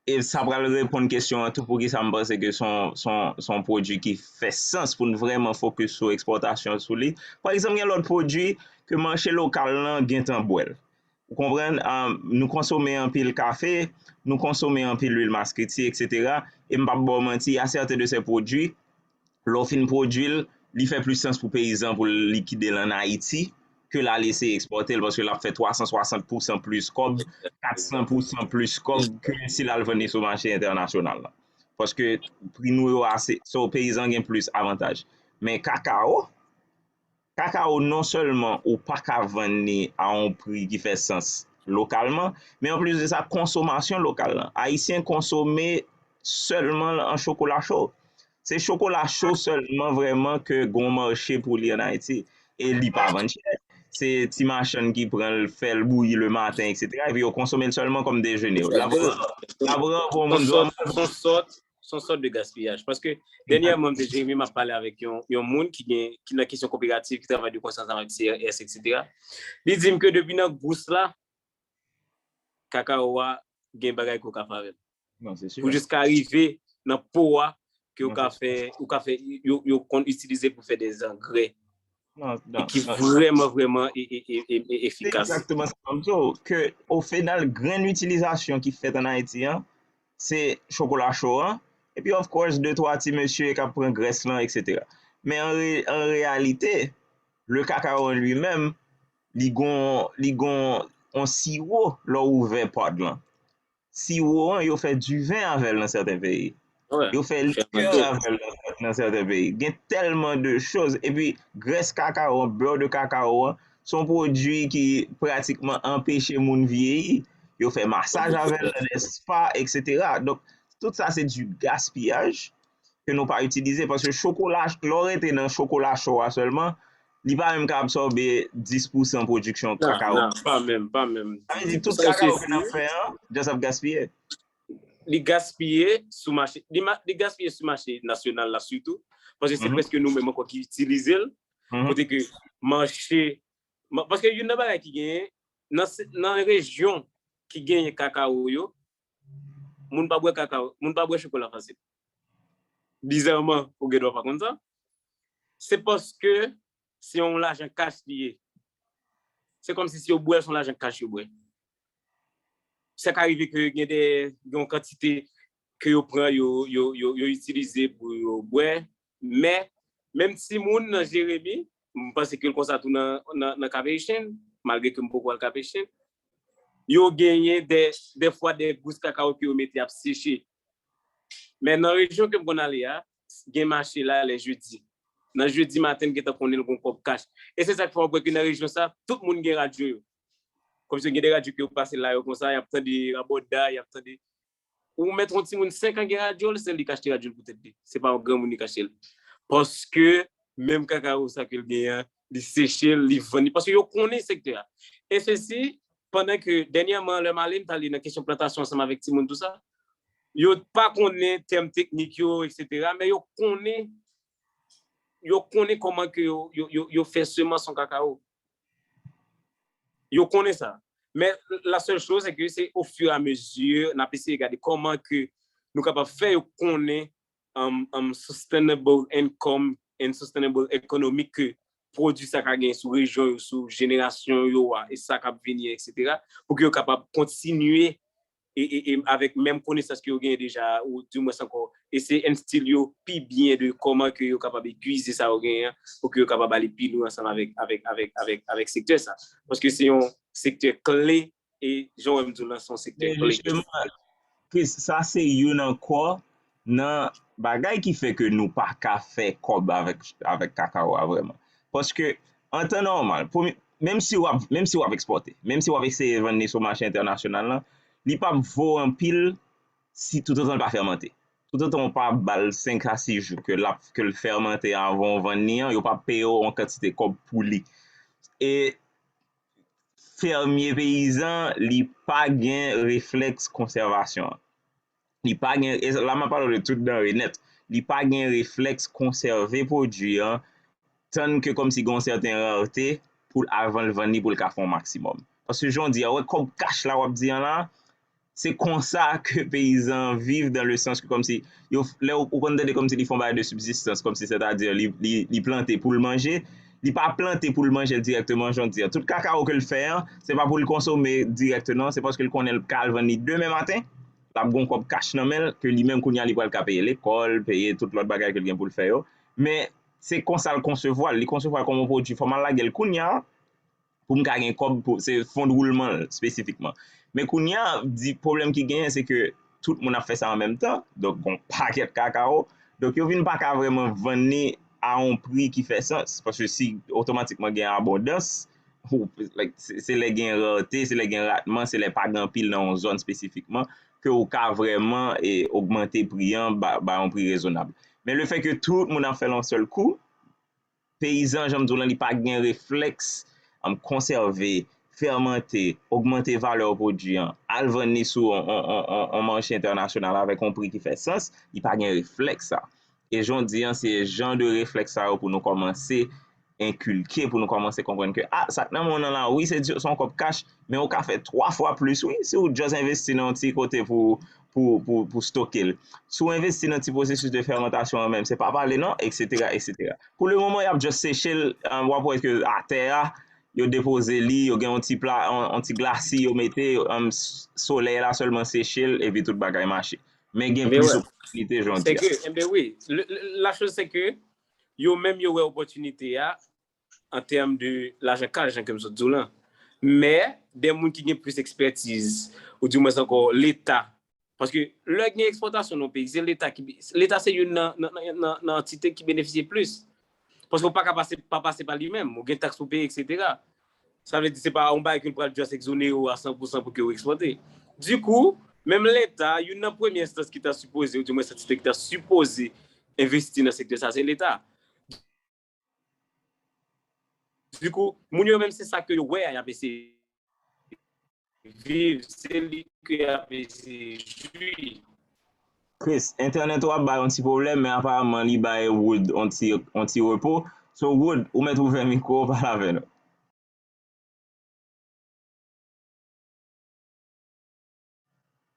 e sa pral reponn kesyon an tou, poukisa m panse ke se yon, se yon, se yon pwodui ki fè sans pou n vrèman fokis sou ekspòtasyon sou li. Pa egzanp, gen lòt pwodui ke mache lokal lan gentan bwè l. Ou konprann? Ah, nou konsome anpil kafe, nou konsome anpil lwil maskritye, etsetera. E m p ap ba w manti, y a certains de ces produits, lè w fin pwodui l, li fè plis sans pou peyizan pou l likide l ann Ayiti ke l al eseye ekspòte l, paske l ap fè twa san swasant pousan plis kòb, kat san pousan plis kòb ke si l al vann li sou mache entènasyonal la. Paske pri nou yo ase, so peyizan gen plis avantaj. Men kakao, kakao non sèlman ou pa ka vann li a yon pri ki fè sans lokalman, men anplis de sa, konsomasyon lokal lan. Ayisyen konsome sèlman l an chokola cho. Se chokola cho sèlman vrèman ke gon mache pou li ann Ayiti. E li pa vann chè. Se ti machann ki pran l, fè l bouyi le maten, etsetera. Epi yo konsome l sèlman kòm dejene. L ap, l ap ranpon moun. Se yon sòt, se yon sòt de gaspiyaj. Paske dènyèman, M te Jeremi, m ap pale avèk yon, yon moun ki gen, ki nan kesyon koperativ, ki travay de konsèy ansanm avèk C R S, etsetera. Li di m ke depi nan gous la, kakao a gen bagay ke w ka fè avè l. Pou jiska rive nan po a, ke w ka fè, ou ka fè, yo, yo konn itilize pou fè de zangrè. E ki vrèman, vrèman e, e, e, e, e efikas. Se egzakteman sa m di w, ke o final, grenn itilizasyon ki fèt ann Ayiti an, se chokola cho an, epi of course, de twa ti mesye k ap pran grès lan, etsetera. Men an re-, an reyalite, le cacao en lui-même, li gon, li gon on siwo lè w ouvè pod lan. Siwo an, yo fè diven avè l nan sèten peyi. Yo fè likè avè l nan, nan sèten peyi. Gen tèlman de choz. Epi, grès kakao an, beurre de cacao an, se yon pwodui ki pratikman anpeche moun vyeyi. Yo fè masaj avè l nan de spa, etsetera. Donk, tout sa se du gaspiyaj ke nou pa itilize, paske chokola, lè w rete nan chokola cho a sèlman, li pa menm ka absòbe dis pousan pwodiksyon kakao. Non, non, pa menm, pa menm. Sa vle di tout kakao ke n ap fè an, just ap gaspiye. Li gaspiye sou mache, li, li gaspiye sou mache nasyonal la sitou, paske se prèske nou menm ankò ki itilize l, kote ke mache, paske youn nan bagay ki genyen, nan, nan rejyon ki genyen kakao yo, moun pa bwè kakao, moun pa bwè chokola fasil. Bizarman, ou gen dwa pa konn sa. Se paske se yon lajan kach li ye. Se kòmsi si yo bwè l, se yon lajan kach yo bwè. Sa ka rive ke gen de, gen yon kantite ke yo pran, yo, yo, yo, yo itilize pou yo bwè. Men, menm timoun nan Jeremi, m panse ke l konsa tou nan, nan, nan Cap Haïtien, malgre ke m poko al Cap Haïtien, yo genyen de, de fwa de gous kakao ke yo mete ap seche. Men nan rejyon ke m konn ale a, gen mache la lè jedi. Nan jedi maten, n gentan konnen l gon kòb kach. E se sa k fè w wè ke nan rejyon sa, tout moun gen radyo yo. Kòmsi gen de radyo ke yo pase la yo konsa, y ap tande rabòday, y ap tande. Ou mèt yon timoun senk an gen radyo l, se li k achte radyo l pou tèt li. Se pa yon granmoun li k achte l. Paske menm kakao sa ke l genyen an, li seche l, li vann li. Paske yo konnen sektè a. E sesi, pandan ke dènyèman, lè m ale, m t ale nan kesyon plantasyon ansanm avèk timoun, tou sa. Yo pa konnen tèm teknik yo, etsetera, men yo konnen, yo konnen kòman ke yo, yo, yo, yo fè semans yon kakao. Yo konnen sa. Men la sèl choz, se ke se au fur et à mesure, n ap eseye gade kòman ke nou kapab fè yo konnen, um, um, sustainable income and sustainable economic ke pwodui sa ka gen sou rejyon yo, sou jenerasyon yo a, e sa k ap vini, etsetera, pou ke yo kapab kontinye e, e, e avèk menm konesans ke yo genyen deja, ou dimwens ankò, eseye enstil yo pi byen de kòman ke yo kapab egwize sa yo genyen an, pou ke yo kapab ale pi lwen ansanm avèk, avèk, avèk, avèk, avèk sektè sa. Paske se yon sektè kle, e jan w wè m di w lan, se yon sektè kle. Jisteman, Chris, sa se youn ankò nan bagay ki fè ke nou pa ka fè kòb avèk, avèk kakao a vrèman. Paske, an tan nòmal, premye, menm si w ap, menm si w ap ekspòte, menm si w ap eseye vann li sou mache entènasyonal lan, li p ap vo anpil si toutotan l pa fèmante. Toutotan w pa ba l senk a sis jou ke l ap, ke l fèmante avan w vann li an, yo p ap peye w yon kantite kòb pou li. E fèmye peyizan, li pa gen reflèks konsèvasyon an. Li pa gen, e la m ap pale w de tout danre nèt, li pa gen reflèks konsève pwodui an, tann ke kòmsi gen yon sèten rarte pou l, avan l vann li pou l ka fè yon maksimòm. Paske jan w di a, wè kòb kach la w ap di an la, se konsa ke peyizan an viv, dans le sens ke kòmsi, yo, lè ou, ou konn tande kòmsi li fè yon bagay de sibzistans, kòmsi sètadi li, li, li plante pou l manje, li pa plante pou l manje l dirèkteman, jan w di a. Tout kakawo ke l fè an, se pa pou l konsome dirèkteman, se paske l konnen l ka al vann li demen maten, l ap gen yon kòb kach nan men l, ke li menm kounye a li pral ka peye lekòl, peye tout lòt bagay ke l gen pou l fè yo. Men se konsa l konsevwa l, li konsevwa l kòm yon pwodui, fò m al lage l kounye a, pou m ka gen kòb, pou, se fon de woulman l espesifikman. Men kounye a, di, pwoblèm ki genyen, se ke tout moun ap fè sa an menm tan, donk gen yon pakèt kakawo, donk yo vin pa ka vrèman vann li a yon pri ki fè sans, paske si otomatikman gen abondans, ou, like, se, se lè gen rarte, se lè gen ratman, se lè pa gen anpil nan yon zòn espesifikman, ke ou ka vrèman, e, ogmante pri an ba, ba yon pri rezonab. Men le fè ke tout moun ap fè l yon sèl kou, peyizan, jan m di w lan, li pa gen reflèks, um, konsève, fèmante, ogmante valè pwodui an, al vann li sou on, on, on, on, on mache entènasyonal avèk on pri ki fè sans, li pa gen reflèks sa. E jan w di an, se jan de reflèks sa yo pou nou kòmanse enkilke, pou nou kòmanse konprann ke, a, sa k nan men w nan la, wi, se di, se yon kòb kach, men ou ka fè twa fwa plis, wi, si w just envesti nan yon ti kote pou, pou, pou, pou stoke l. Si w envesti nan ti pwosesis de fèmantasyon an menm, se pa pale non, etsetera, etsetera. Pou le moman, y ap just seche l, um, w ap wè ke atè a, yo depoze li, yo gen yon ti pla, yon, yon ti glasi yo mete, um, s-, solèy la sèlman seche l, epi tout bagay mache. Men gen plis opòtinite, jan w di a. Enben wi, la choz se ke yo menm yo wè opòtinite a an tèm de lajan kach, jan ke m sot di w lan. Men, de moun ki gen plis ekspètiz, ou di mwens ankò, Leta, paske lè gen ekspòtasyon nan yon peyi, se Leta ki, Leta se youn nan, nan, nan, nan, nan antite ki benefisye plis. Paske ou pa ka pase, pa pase pa li menm, ou gen taks pou peye, etsetera. Sa vle di se pa yon bagay ke l pral just egzonere w a san pou san pou ke w ekspòte. Dikou, menm Leta, youn nan premye enstans ki ta sipoze, ou di mwens antite ki ta sipoze envesti nan sektè sa, se Leta. Dikou, moun yo menm se sa ke yo wè a, y ap eseye viv, se li ke y ap eseye jwi. Chris, entènèt ou ap bay yon ti pwoblèm, men aparamman li bay Wood yon ti, yon ti repo. So Wood, ou mèt ouvè mikwo w, pale avè nou.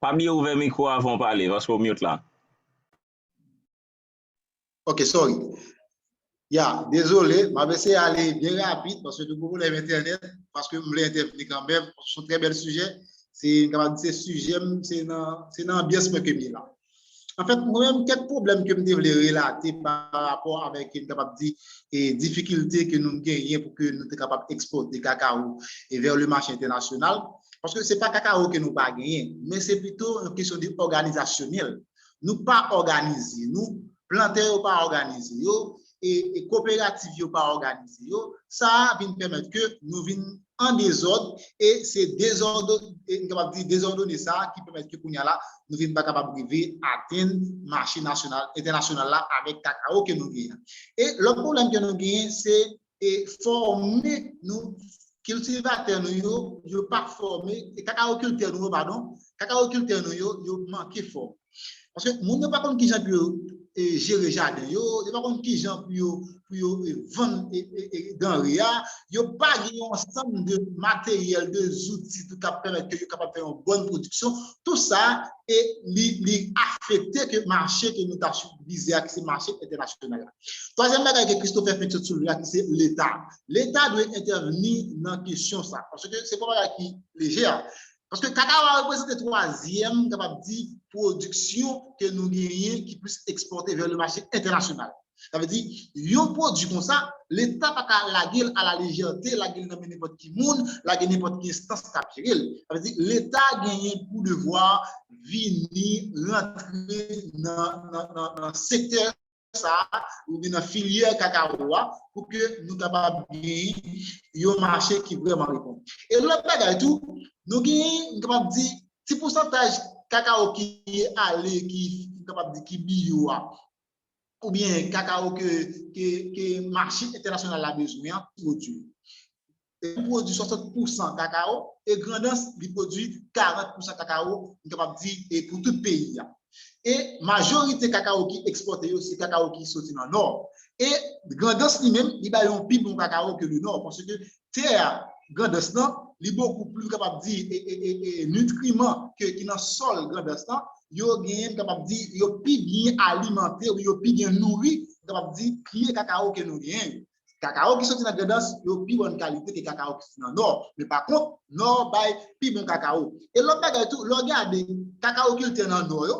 Pa bliye ouvè mikwo avan w pale, paske w mute la. Ok, sorry. Ya, dezole, m ap eseye ale byen rapid paske nou gen pwoblèm entènèt, paske m vle entèvni kanmenm, se yon trè bèl sijè, se, m kapab di se sijè m, se nan, se nan anbyans mwen ke m ye la. Anfèt, mwen menm, kèk pwoblèm ke m te vle relate pa rapò avèk, m kapab di, e difikilte ke nou genyen pou ke nou te kapab ekspòte kakawo e vers le marché international. Paske se pa kakawo ke nou pa genyen, men se pito yon kesyon de òganizasyonèl. Nou pa òganize nou, plantè yo pa òganize yo, e, e koperativ yo pa òganize yo. Sa a vin pèmèt ke nou vin an dezòd, e se dezòd, e m kapab di dezòdone sa a ki pèmèt ke kounye a la, nou vin pa kapab rive atenn mache nasyonal, entènasyonal la avèk kakawo ke nou genyen. E lòt pwoblèm ke nou genyen, se e fòme nou, kiltivatè nou yo, yo pa fòme, e kakawokiltè nou yo, padon, kakawokiltè nou yo, yo manke fòme. Paske moun yo pa konn kijan pou yo e, jere jaden yo, yo pa konn kijan pou yo, pou yo e, vann e, e, e, danre a, yo pa gen yon ansanm de materyèl, de zouti tou k ap pèmèt ke yo kapab fè yon bòn pwodiksyon. Tou sa, e li, li afekte ke mache ke nou ta vize a, ki se mache entènasyonal la. Twazyèm bagay ke Christopher fenk sot soulve la, ki se Leta. Leta dwe entèvni nan kesyon sa. Paske se pa bagay ki lejè. Paske kakawo a reprezante twazyèm, m kapab di, pwodiksyon ke nou genyen ki plis ekspòte vers le marché international. Sa vle di, yon pwodui konsa, Leta pa ka lage l a la lejète, lage l nan men nenpòt ki moun, lage nenpòt ki enstans k ap jere l. Sa vle di, Leta genyen pou devwa vini rantre nan, nan, nan, nan sektè sa a, oubyen nan filyè kakawo a, pou ke nou kapab genyen yon mache ki vrèman reponn. E lòt bagay tou, nou genyen, m kapab di, ti pousantaj kakawo ki ale, ki, m kapab di ki biyo a, oubyen kakawo ke, ke, ke mache entènasyonal la bezwen an, pwodui. Yo pwodui swasant pousan kakawo, e Grandans, li pwodui karant pousan kakawo, m kapab di, e pou tout peyi a. E majorite kakawo ki ekspòte yo, se kakawo ki soti nan Nò. E Grandans li menm, li bay yon pi bon kakawo ke le Nò, paske tè Grandans lan, li bokou pli, m kapab di, e, e, e, e nitriman ke, ki nan sòl Grandans lan, yo genyen, m kapab di, yo pi byen alimante, ou yo pi byen nouri, m kapab di, pye kakawo ke nou genyen yo. Kakawo ki soti nan Grandans, yo pi bòn kalite ke kakawo ki soti nan Nò. Men pa kont, Nò bay pi bon kakawo. E lòt bagay tou, lè w gade kakawo kiltè nan Nò yo,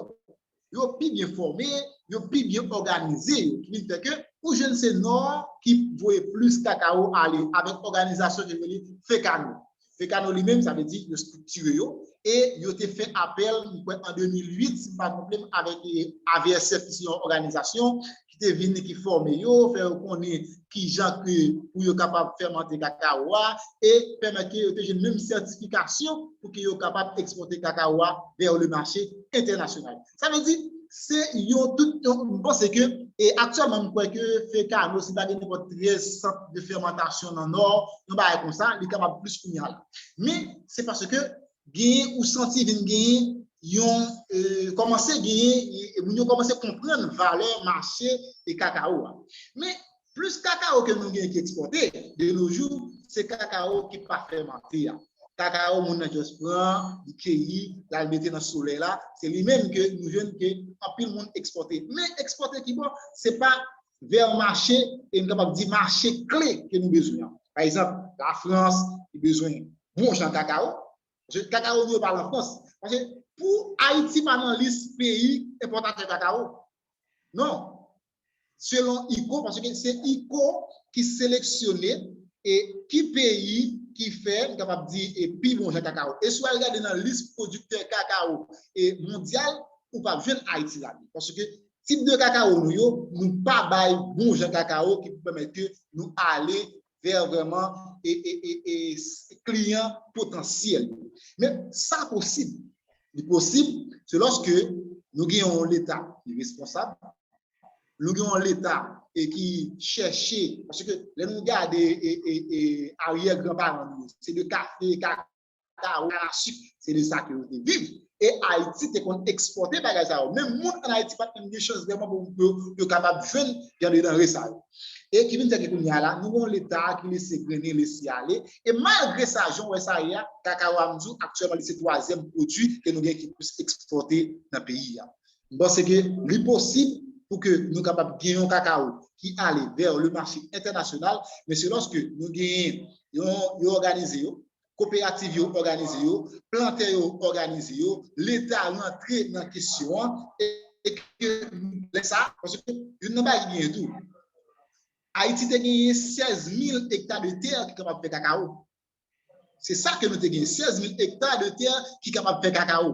yo pi byen fòme, yo pi byen òganize yo, ki vin fè ke ou jwenn se Nò ki voye plis kakawo ale avèk òganizasyon ke yo rele Fekano. Fekano li menm, sa vle di yo estriktire yo, e yo te fè apèl, m kwè an de mil uit, si m pa twonpe m, avèk, e, A V S F, ki se yon òganizasyon ki te vin, ki fòme yo, fè yo konnen kijan ke pou yo kapab fèmante kakawo a, e pèmèt ke yo te jwenn menm sètifikasyon pou ke yo kapab ekspòte kakawo a vers le marché international. Sa vle di, se yon tout, yon, m panse ke, e aktyèlman, m kwè ke Fekano, si pa gen nenpòt trèz sant de fèmantasyon nan Nò, yon bagay konsa, li kapab plis kounye a la. Men, se paske genyen, ou santi vin genyen yon, e, kòmanse genyen, e, moun yo kòmanse konprann valè mache e kakawo a. Men, plis kakawo ke nou genyen ki ekspòte, de nos jours, se kakawo ki pa fèmante a. Kakawo moun nan just pran, li keyi, l al mete nan solèy la, se li menm ke nou jwenn ke anpil moun ekspòte. Men ekspòte ki bò, se pa vè mache, e m kapab di mache kle ke nou bezwen an. Pa egzanp, Lafrans, li bezwen bon jan kakawo. Paske kakawo nou yo pa Lafrans. Paske pou Ayiti pa nan lis peyi enpòtatè kakawo. Non. Selon ICO, paske se ICO ki seleksyone e ki peyi ki fè, m kapab di, e pi bon jan kakawo. E si w al gade nan lis pwodiktè kakawo e mondyal, ou p ap jwenn Ayiti ladan. Paske tip de kakawo nou yo, nou pa bay bon jan kakawo ki pou pèmèt ke nou ale vè vrèman e, e, e, e s- kliyan potansyèl yo. Men sa posib. Li posib, se lòske nou gen yon Leta ki responsab, nou gen yon Leta e ki chèche, paske lè nou gade e, e, e, aryè granparan nou yo, se de kafe, kakawo, kanasik, se de sa ke yo te viv. E Ayiti te konn ekspòte bagay sa yo. Menm moun ann Ayiti pa t menm gen chans vrèman pou yo, yo kapab jwenn jan de danre sa yo. E ki vin fè ke kounye a la, nou gen yon Leta ki lese grennen, lese ale. E malgre sa, jan w wè sa ye a, kakawo a m di w, aktyèlman, li se twazyèm pwodui ke nou gen ki plis ekspòte nan peyi a. M panse ke li posib pou ke nou kapab gen yon kakawo ki ale vers le marché international, men se lòske nou genyen yon, yo òganize yo, koperativ yo òganize yo, plantè yo òganize yo, Leta rantre nan kesyon an, e, e ke lè sa, paske youn nan bagay ki genyen tou, Ayiti te genyen sèz mil ekta de tè ki kapab fè kakawo. Se sa ke nou te genyen, sèz mil ekta de tè ki kapab fè kakawo.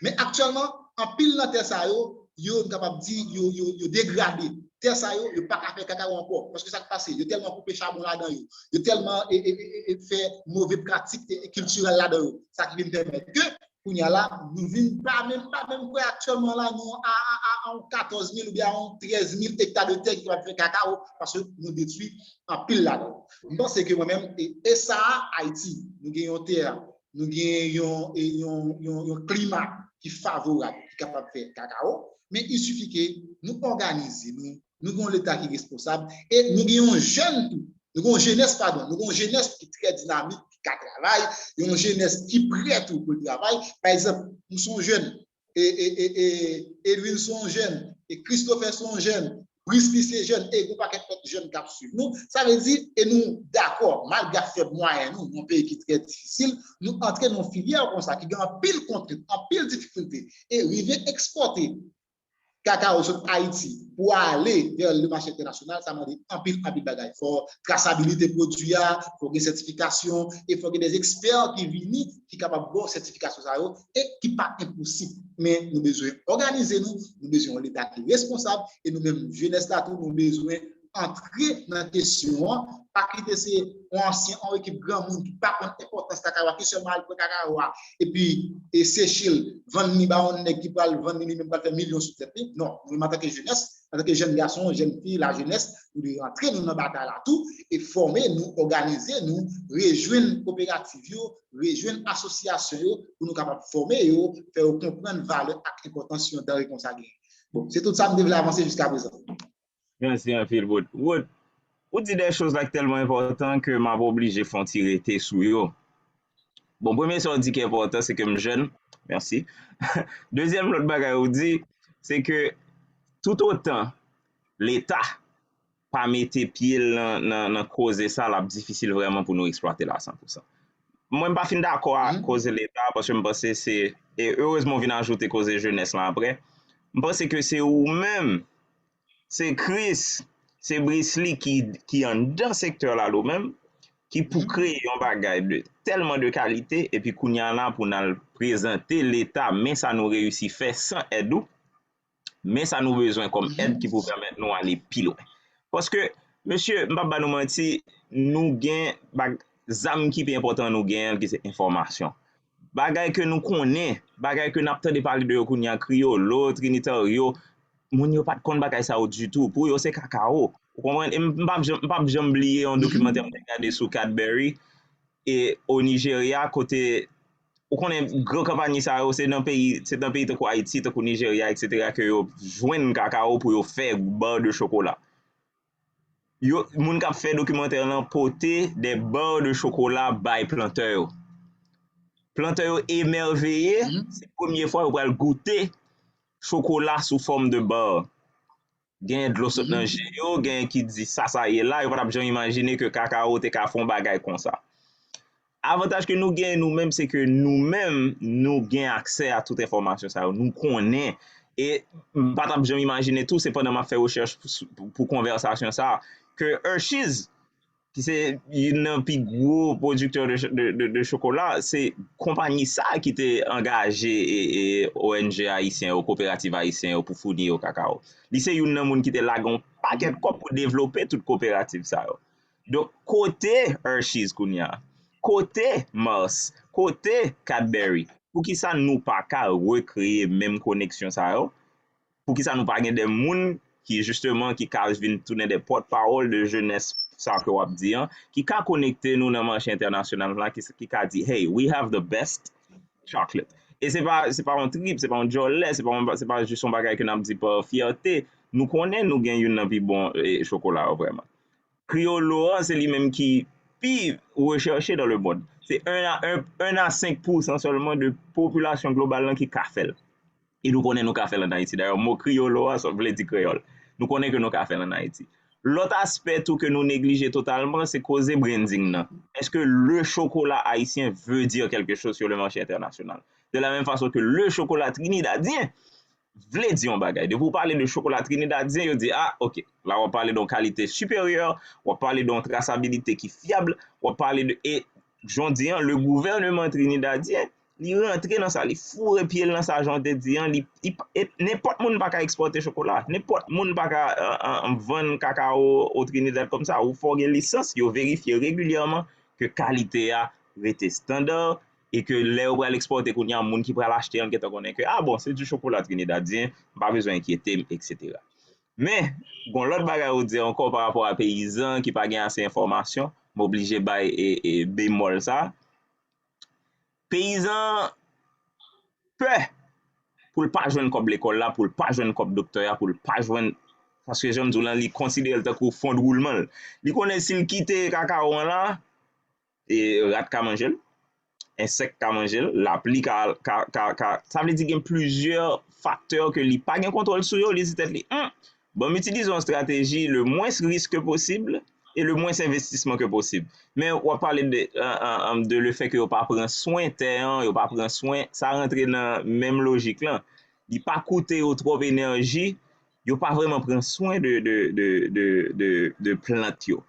Men aktyèlman, anpil nan tè sa yo, yo, m kapab di, yo, yo, yo degrade. Tè sa yo, yo pa ka fè kakawo ankò. Paske sa k pase, yo tèlman koupe chabon ladan yo, yo tèlman e, e, e, e, e fè move pratik e, e kiltirèl ladan yo. Sa ki vin pèmèt ke, kounye a la, nou vin pa menm, pa menm kwè aktyèlman la, nou a, a, a, a yon katòz mil oubyen a yon trèz mil ekta de tè ki kapab fè kakawo, paske nou detwi anpil ladan yo. M panse ke mwen menm, e, e sa a, Ayiti, nou gen yon tè, nou gen yon, e, yon, yon, yon klima ki favorab, ki kapab fè kakawo, men il suffit ke nou òganize nou, nou gen yon Leta ki responsab, e nou gen yon jèn tou, nou gen yon jenès, padon, nou gen yon jenès ki trè dinamik, ki ka travay, yon jenès ki prè tou pou l travay. Pa egzanp, m se yon jèn, e, e, e, e, Edwin se yon jèn, e Christopher se yon jèn, Prisly se jèn, e gon pakèt lòt jèn k ap swiv nou. Sa vle di, e nou dakò, malgre ak fèb mwayen nou, yon peyi ki trè difisil, nou antre nan yon filyè konsa ki gen anpil kontrent, anpil difikilte, e rive ekspòte kakawo sot Ayiti pou ale vers le marché international, sa mande anpil, anpil bagay. Fò trasabilite pwodui a, fò gen sètifikasyon, e fò gen des experts ki vini, ki kapab ba w sètifikasyon sa yo, e ki pa enposib. Men nou bezwen òganize nou, nou bezwen yon Leta ki responsab, e nou menm jenès la tou, nou bezwen antre nan kesyon an, pa kite se yon ansyen, yon ekip granmoun ki pa konn enpòtans kakawo a, ki sèlman al pran kakawo a, epi e seche l, vann li ba yon nèg ki pral vann li, li menm pral fè milyon sou tèt li. Non, nou menm antanke jenès, antanke jèn gason, jèn fi, lajenès, nou dwe rantre nou nan batay la tou, e fòme nou, òganize nou, rejwenn koperativ yo, rejwenn asosyasyon yo, pou nou kapab fòme yo, fè yo konprann valè ak enpòtans yon danre konsa genyen. Bon, se tout sa m te vle avanse jiska prezan. Mèsi anpil, Wood. Wood, ou di de choz la ki tèlman enpòtan ke m ap oblije fè yon ti rete sou yo. Bon, premye sa w di ki enpòtan, se ke m jèn. Mèsi. Dezyèm lòt bagay ou di, se ke toutotan Leta pa mete pye l nan, nan, nan koze sa, l ap difisil vrèman pou nou eksplwate l a san pou san. Mwen, m pa fin dakò ak koze Leta, paske m panse se, e erezman w vin ajoute koze jenès lan apre, m panse ke se ou menm, se Chris, se Brisly ki, ki anndan sektè la li menm, ki pou kreye yon bagay de tèlman de kalite, epi kounye a la pou n al prezante Leta, men sa nou reyisi fè san èd ou, men sa nou bezwen kòm èd ki pou pèmèt nou ale pi lwen. Paske, mesye, m p ap ba nou manti, nou gen bag, zam ki pi enpòtan nou genyen, ki se enfòmasyon. Bagay ke nou konnen, bagay ke n ap tande pale de yo kounye a, kriyolo, trinitaryo, moun yo pa t konn bagay sa yo ditou. Pou yo, se kakawo. Ou konprann? E m p ap janm, m p ap janm bliye yon dokimantè m te gade sou Cadbury e o Nijerya, kote ou konnen gran konpayi sa yo, se nan peyi, se nan peyi tankou Ayiti, tankou Nijerya, etsetera, ke yo jwenn kakawo pou yo fè bar de chokola. Yo, moun k ap fè dokimantè lan pote de bar de chokola bay plantè yo. Plantè yo emèveye, se premye fwa yo pral goute chokola sou fòm de bar. Genyen dlo sot nan je yo, genyen ki di sa sa ye la, yo pa t ap janm imajine ke kakawo te ka fè yon bagay konsa. Avantaj ke nou genyen nou menm, se ke nou menm, nou gen aksè a tout enfòmasyon sa yo. Nou konnen. E m pa t ap janm imajine tou, se pandan m ap fè rechèch pou, pou, pou konvèsasyon sa a, ke Hershey's, ki se youn nan pi gwo pwodiktè de, de, de, de chokola, se konpayi sa a ki te angaje e, e O N G ayisyen yo, koperativ ayisyen yo pou founi yo kakawo. Li se youn nan moun ki te lage yon pakèt kòb pou devlope tout koperativ sa yo. Donk, kote Hershey's kounye a? Kote Mars? Kote Cadbury? Poukisa nou pa ka rekreye menm koneksyon sa yo? Poukisa nou pa gen de moun ki, jisteman, ki ka vin tounen de pòtpawòl de jenès sa ke w ap di an, ki ka konekte nou nan mache entènasyonal la, ki, ki ka di, hey, we have the best chocolate. E se pa, se pa yon trip, se pa yon djòlè, se pa yon, se pa jis yon bagay ke n ap di pa fyète. Nou konnen nou gen youn nan pi bon e, chokola yo vrèman. Kriyolo an, se li menm ki pi rechèche dans le monde. Se un à, un, un à cinq pour cent sèlman de popilasyon global lan ki ka fè l. E nou konnen nou ka fè l ann Ayiti. Dayè, mo kriyolo a, sa vle di kreyòl. Nou konnen ke nou ka fè l ann Ayiti. Lòt aspè tou ke nou neglije totalman, se koze branding nan. Èske le chocolat haïtien veut dire quelque chose sur le marché international? De la même façon que le chocolat trinidadien vle di yon bagay. Depi w pale de chokola trinidadyen, yo di, ah, ok, la w ap pale de yon kalite siperyè, w ap pale de yon trasabilite ki fyab, w ap pale de, e, jan w di an, le gouvèneman trinidadyen, li rantre nan sa, li foure pye l nan sa, jan w te di an, li, li, e, nenpòt moun pa ka ekspòte chokola, nenpòt moun pa ka euh, euh, vann kakawo o Trinidad kòmsa, ou fò gen lisans, yo verifye regilyèman ke kalite a rete estanda, e ke lè yo pral ekspòte kounye a, moun ki pral achte an gentan konnen ke, ah bon, se di chokola trinidadyen, m pa bezwen enkyete m, etsetera. Men, gon lòt bagay ou di ankò pa rapò a peyizan ki pa gen ase enfòmasyon, m oblije bay e, e, bemòl sa. Peyizan pè pou l pa jwenn kòb lekòl la, pou l pa jwenn kòb doktè a, pou l pa jwenn, paske jan m di w lan, li konsidere l tankou fon de woulman l. Li konnen si l kite kakawo an la, e rat ka manje l, ensèk ka manje l, lapli ka, ka, ka, ka, sa vle di gen plizyè faktè ke li pa gen kontwòl sou yo, li di tèt li, hmm, bon, m itilize yon estrateji le mwens risk ke posib e le mwens envestisman ke posib. Men w ap pale de, euh, euh, euh, de le fè ke yo pa pran swen tè an, yo pa pran swen, sa rantre nan menm lojik lan. Li pa koute yo twòp enèji, yo pa vrèman pran swen de, de, de, de, de, de plant yo.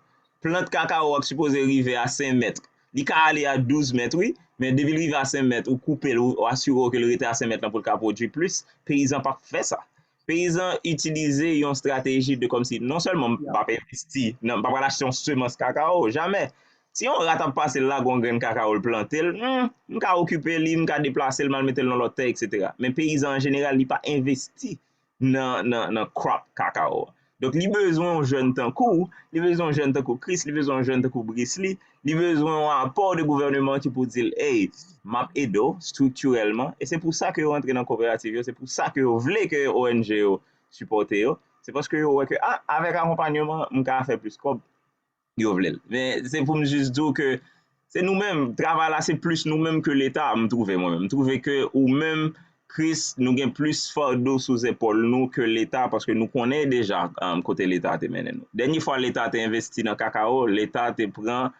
Plant kakawo a k sipoze rive a senk mèt, li ka ale a douz mèt, wi, men depi l rive a senk mèt, ou koupe l, ou asire w ke l rete a senk mèt lan pou l ka pwodui plis, peyizan p ap fè sa. Peyizan itilize yon estrateji de kòmsi non sèlman m p ap envesti nan, m pa pral achte yon semans kakao, jamè. Si yon rat ap pase l lage yon grenn kakao l plante l, hmm, m ka okipe li, m ka deplase l, m al mete l nan lòt tè, etsetera. Men peyizan an jeneral, li pa envesti nan, nan, nan crop kakao a. Donk, li bezwen yon jèn tankou w, li bezwen yon jèn tankou Chris, li bezwen yon jèn tankou Brice Lee, li bezwen yon apò de gouvèneman ki pou di l, ey, m ap ede w estriktirèlman. E se pou sa ke yo rantre nan koperativ yo, se pou sa ke yo vle ke O N G yo sipòte yo. Se paske yo wè ke, ah, avèk akonpanyeman, m ka fè plis kòb. Yo vle l. Men se pou m jis di w ke se nou menm, travay la se plis nou menm ke Leta, m twouve mwen menm. M twouve ke ou menm, Chris, nou gen plis fado sou zepòl nou ke Leta, paske nou konnen deja, um, kote Leta te mennen nou. Dènye fwa Leta te envesti nan kakao, Leta te pran,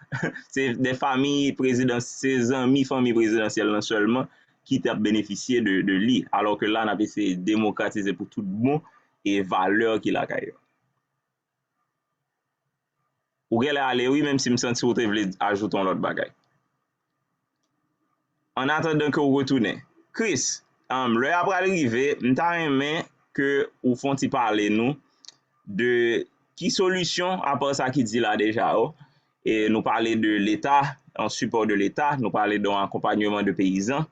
se de fanmi prezidans-, se zanmi fanmi prezidansyèl lan sèlman ki t ap benefisye de, de li. Alò ke la, n ap eseye demokratize pou tout bon e valè ki lakay yo. Ou genlè ale wi, menm si m santi w te vle ajoute yon lòt bagay. An atandan ke w retounen. Chris, um, lè a pral rive, m ta renmen ke ou fè yon ti pale nou de ki solisyon, apa sa ki di la deja yo. E nou pale de Leta, an sipò de Leta, nou pale de yon akonpanyeman de peyizan.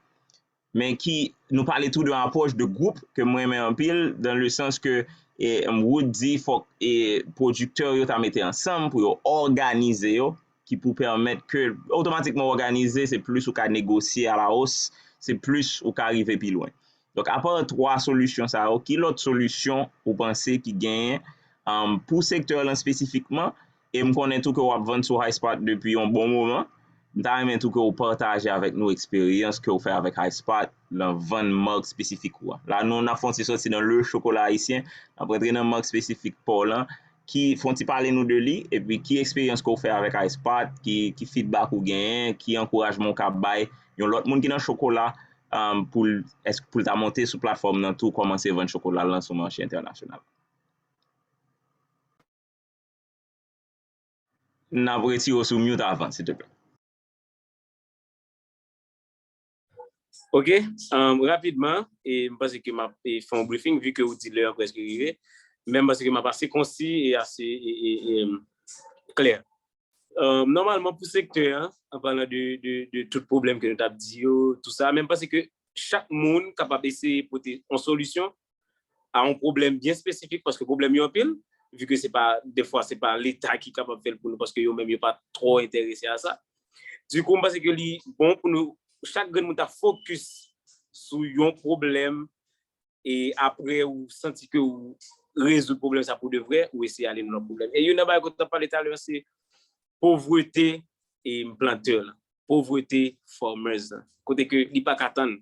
Men ki, nou pale tou de yon apwòch de gwoup ke m renmen anpil, dans le sens ke, e, Wood di fòk, e, pwodiktè yo ta mete ansanm pou yo òganize yo, ki pou pèmèt ke, otomatikman òganize, se plis ou ka negosye a la os, se plis ou ka rive pi lwen. Donk, apa twa solisyon sa yo, ki lòt solisyon ou panse ki genyen, um, pou sektè lan espesifikman, e m konnen tou ke w ap vann sou High Spot depi yon bon moman. M ta renmen tou ke w pataje avèk nou eksperyans ke w fè avèk High Spot nan vann mak espesifik ou a. La, nou, n ap fè yon ti sòti nan le chokola ayisyen, n ap rantre nan mak espesifik pa w lan, ki fè yon ti pale nou de li, epi ki eksperyans ke w fè avèk High Spot, ki, ki feedback ou genyen, ki ankourajman w ka bay yon lòt moun ki nan chokola, um, pou l, èske pou l ta monte sou platfòm nan tou, kòmanse vann chokola l lan sou mache entènasyonal. N ap retire w sou mute avan, silteplè. Ok, um, rapidman, e m panse ke m ap e, fè yon briefing, vi ke ou di lè an prèske rive, men m panse ke m ap ase konsi e ase e, e, e, klè. Um, nòmalman, pou sektè an, an palan de, de, de tout pwoblèm ke nou t ap di yo, tou sa, men m panse ke chak moun kapab eseye pote yon solisyon a yon pwoblèm byen espesifik, paske pwoblèm yo anpil, vi ke se pa, defwa, se pa Leta ki kapab fè l pou nou, paske yo menm yo pa twò enterese a sa. Dikou, m panse ke li bon pou nou, chak grenn moun ta fokis sou yon pwoblèm, e apre ou santi ke ou rezoud pwoblèm sa pou de vrè, ou eseye ale nan lòt pwoblèm. E youn nan bagay ke w t ap pale talè, se povrete e plantè lan, povrete farmers lan. Kote ke li pa ka tann.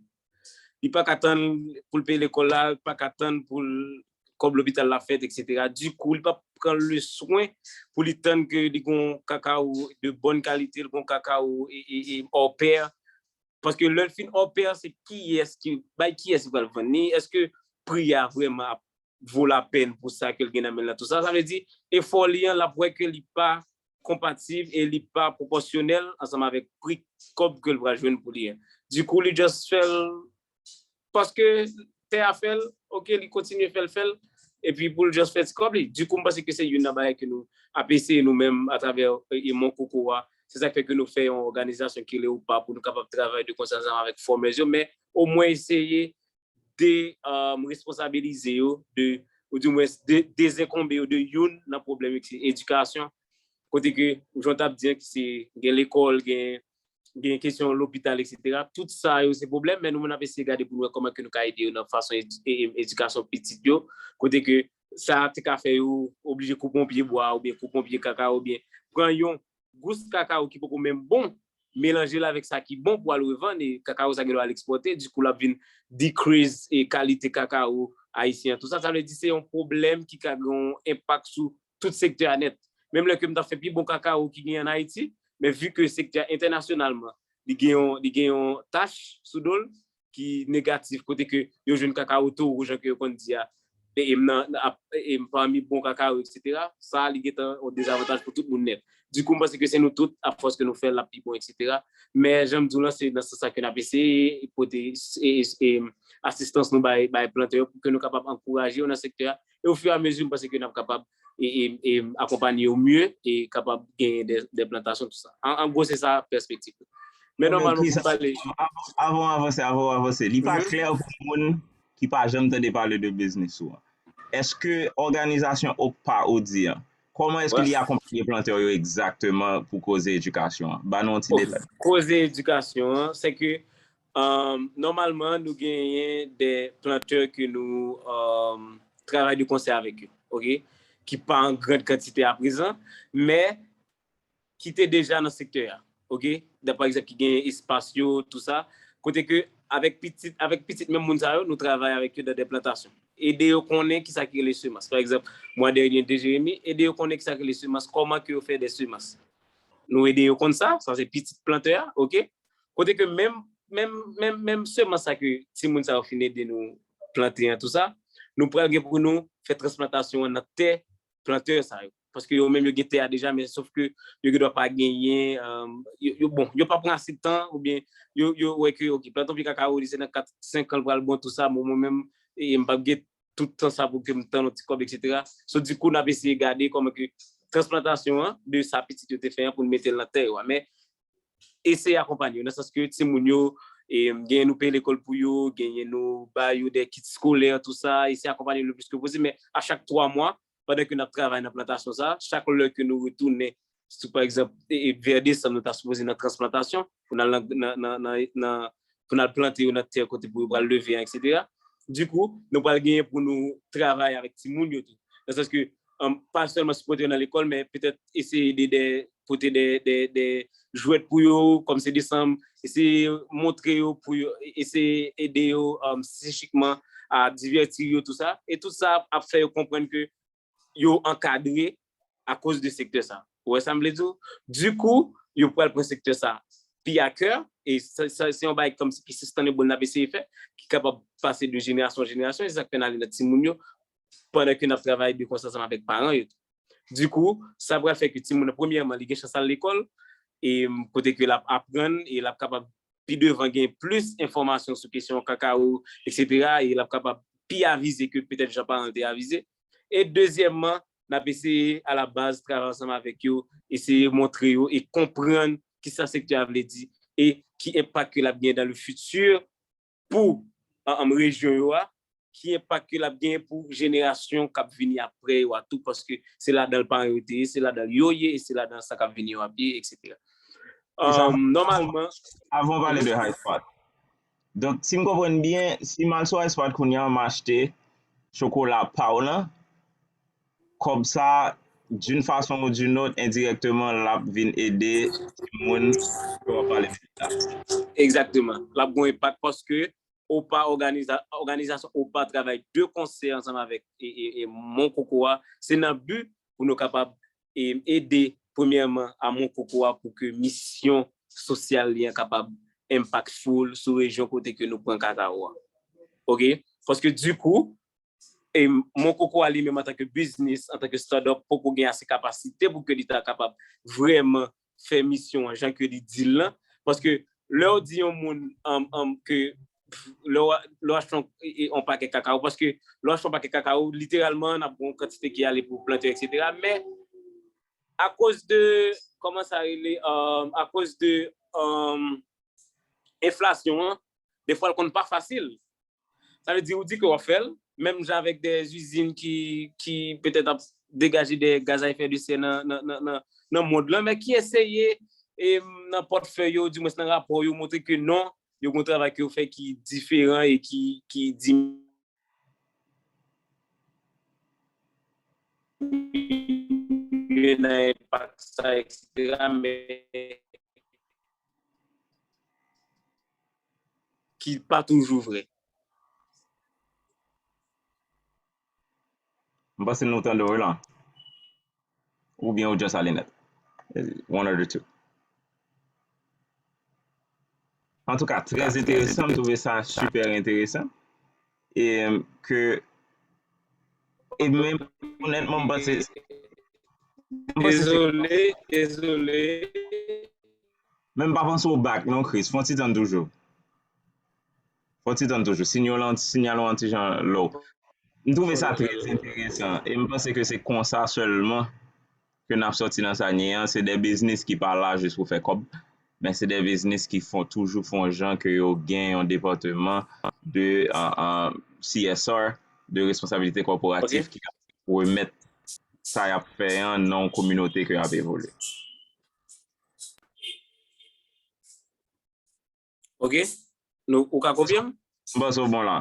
Li pa ka tann pou l peye lekòl la, li pa ka tann pou l kòb lopital la fèt, etsetera. Dikou, li pa pran le swen pou li tann ke li gon kakao de bòn kalite, li gon kakao e, e, e hors pair. Paske lè l fin hors pair, se kiyès ki, bay kiyès li pral vann li, èske pri a vrèman ap vo lapèn pou sa ke l gen nan men l lan, tou sa. Sa vle di, efò li an, l ap wè ke li pa konpatib e li pa pwopòsyonèl ansanm avèk pri kòb ke l pral jwenn pou li an. Dikou, li just fè l paske tè a fè l, ok, li kontinye fè l, fè l, epi pou l just fè ti kòb li. Dikou, m panse ke se youn nan bagay ke nou ap eseye nou menm atravè e, e Mon Koko a. Se sa k fè ke nou fè yon òganizasyon ki rele OPA pou nou kapab travay de konsè ansanm avèk farmers yo, men omwen eseye de, um, responsabilize yo, de, ou di mwens de, dezenkonbe yo de youn nan pwoblèm yo ki se edikasyon. Kote ke, jan w t ap di an, ki se gen lekòl, gen, gen kesyon lopital, etsetera. Tout sa yo se pwoblèm, men nou menm n ap eseye gade pou nou wè kòman ke nou ka ede yo nan fason edi-, e, e, edikasyon pitit yo. Kote ke sa te ka fè yo oblije koupe yon pye bwa, oubyen koupe yon pye kaka, oubyen pran yon gous kakao ki poko menm bon, melanje l avèk sa ki bon pou al revann, e kakao sa gen dwa al ekspòte, dikou l ap vin decrease e kalite kakao ayisyen an. Tou sa, sa vle di se yon pwoblèm ki ka gen yon enpak sou tout sektè a nèt. Menm lè ke m t ap fè pi bon kakao ki genyen ann Ayiti, men vi ke sektè a entènasyonalman, li gen yon, li gen yon tach sou do l ki negatif, kote ke yo jwenn kakao towo, jan ke yo konn di a, e, e, nan, nan, ap, e, e, pami bon kakawo, et cetera, sa li gentan yon dezavantaj pou tout moun nèt. Dikou, m panse ke se nou tout, afòs ke nou fè l, l ap pi bon, et cetera. Men, jan m di w lan, se nan sans sa ke n ap eseye pote, e, e, e, asistans nou bay, bay plantè yo pou ke nou kapab ankouraje yo nan sektè a. E ofiramezi, m panse ke n ap kapab e, e, e akonpanye yo mye e kapab genyen de, de plantasyon, tou sa. An, an gwo, se sa pèspektiv. Men nòmalman, pou pale. Avan, avan w avanse, avan w avanse, li pa klè pou moun ki pa janm tande pale de biznis ou an. Èske òganizasyon OPPA ou di an, kòman èske li akonpanye plantè yo egzakteman pou koze edikasyon an? Ba nou yon ti detay. Koze edikasyon an, se ke, um, nòmalman, nou genyen de plantè ke nou, um, travay de konsè avèk yo, oke? Ki pa an grand kantite aprezan, men ki te deja nan sektè a, oke? Dan, pa egzanp, ki gen espas yo, tou sa, kote ke avèk pitit, avèk pitit menm moun sa yo, nou travay avèk yo dan de plantasyon. Ede yo konnen kisa ki rele semans. Pa egzanp, mwa dènye, de Jeremi, ede yo konnen kisa ki rele semans, kòman ke yo fè de semans. Nou ede yo konn sa, sa se pitit plantè a, oke? Kote ke menm, menm, menm, menm semans sa ke timoun sa yo fin ede nou plante an, tou sa, nou pral gen pou nou fè transplantasyon an nan tè plantè sa yo. Paske yo menm yo gen tè a deja, men sòf ke yo gendwa pa genyen, um, yo, yo, bon, yo pa pran ase tan, oubyen yo, yo wè ke, oke, plante yon pye kakawo, li se nan kat, senk an l pral bon, tou sa, bon, mwen menm, e, m p ap gen tout tan sa pou ke m tann yon ti kòb, et cetera. So, dikou, n ap eseye gade kòman ke transplantasyon an, de sa pitit yo te fè an, pou n mete l nan tè yo a. Men, eseye akonpanye yo, nan sans ke timoun yo, e, genyen nou peye lekòl pou yo, genyen nou ba yo de kit eskolè, tou sa, eseye akonpanye yo le plis ke posib, men a chak twa mwa, pandan ke n ap travay nan plantasyon sa, chak lè ke nou retounen, sou, pa egzanp, e, e, vè desanm, nou ta sipoze nan transplantasyon, pou n al nan, nan, nan, nan, nan, pou n al plante yo nan tè kote pou yo pral leve an, et cetera. Dikou, nou pral genyen pou nou travay avèk timoun yo tou. Nan sans ke, um, pa sèlman sipòte yo nan lekòl, men petèt eseye ede de, pote de, de, de jwèt pou yo, kòm se desanm, eseye montre yo pou yo, eseye ede yo, um, sichikman a divèti yo, tou sa. E tout sa ap fè yo konprann ke yo ankadre akoz de sektè sa. Ou wè sa m vle di w? Dikou, yo pral pran sektè sa pi a kè, e sa, sa, se yon bagay kòmsi ki sustainable n ap eseye fè, ki kapab pase de jenerasyon an jenerasyon, e se sa k fè n ale nan timoun yo, pandan ke n ap travay de konsè ansanm avèk paran yo tou. Dikou, sa pral fè ke timoun nan, premyèman, li gen chans al lekòl, e, m, kote ke l ap aprann, e l ap kapab pi devan gen plis enfòmasyon sou kesyon kakawo, et cetera, e l ap kapab pi avize ke petèt jan paran l te avize. E dezyèmman, n ap eseye alabaz travay ansanm avèk yo, eseye montre yo e konprann kisa sektè a vle di e ki enpak ke l ap gen dans le futur pou, an, an, rejyon yo a, ki enpak ke l ap gen pou jenerasyon k ap vini apre yo a tou, paske se ladan l paran yo te ye, se ladan l yo ye, e se ladan l sa k ap vini yo ap ye, et cetera. E sa, um, nòmalman, avan w pale de High Spot. Donk, si m konprann byen, si m al sou High Spot kounye a, m achte chokola pa w lan, kòb sa, d'une façon ou d'une autre, endirèkteman, l ap vin ede timoun ke w ap pale de la. Egzakteman. L ap gen yon enpak paske OPPA, òganiza-, òganizasyon OPPA travay de konsè ansanm avèk e, e, e Mon Koko a. Se nan bi pou nou kapab, e, ede, premyèman, a Mon Koko a pou ke misyon sosyal li an kapab impactful sou rejyon kote ke nou pran kakawo a. Oke? Paske dikou, e Mon Koko a li menm antanke biznis, antanke startup, poko gen ase kapasite pou ke li ta kapab vrèman fè misyon an jan ke li di l lan. Paske lè w di yon moun, um, um, ke lè w, lè w achte yon, e, e, yon pakèt kakawo, paske lè w achte yon pakèt kakawo, literalman, n ap gen yon kantite ki ale pou plantè, et cetera. Men, akoz de, kòman sa rele, um, akoz de, um, enflasyon an, defwa l konn pa fasil. Sa vle di, ou di ke w ap fè l, menm jan avèk de izin ki, ki petèt ap degaje de gaz a efè de sè nan, nan, nan, nan, nan mond lan, men ki eseye, e, nan pòtfèy yo, dimwens nan rapò yo, montre ke non, yo gen yon travay ke yo fè ki diferan e ki, ki diminye nan enpak sa, et cetera, men ki pa toujou vrè. M panse nou tande w la. Oubyen ou just ale nèt. One or the two. Antouka, trè enteresan, m twouve sa sipè enteresan. E ke, E men, onètman, m panse, m panse se Dezole, dezole. Men m pa panse w back non, Chris. Fè yon ti tann toujou. Fè yon ti tann toujou. Sinyal lan, sinyal lan yon ti jan low. M twouve sa trè enteresan. E m panse ke se konsa sèlman ke n ap sòti nan sa n ye an. Se de biznis ki pa la jis pou fè kòb, men se de biznis ki fè, toujou fè yon jan ke yo gen yon depatman de, uh, uh, C S R, de responsabilite kòporatif, ki ka remèt sa y ap fè an nan yon kominote ke y ap evolye. Ok. Nou, ou ka kopye m? M panse w bon la.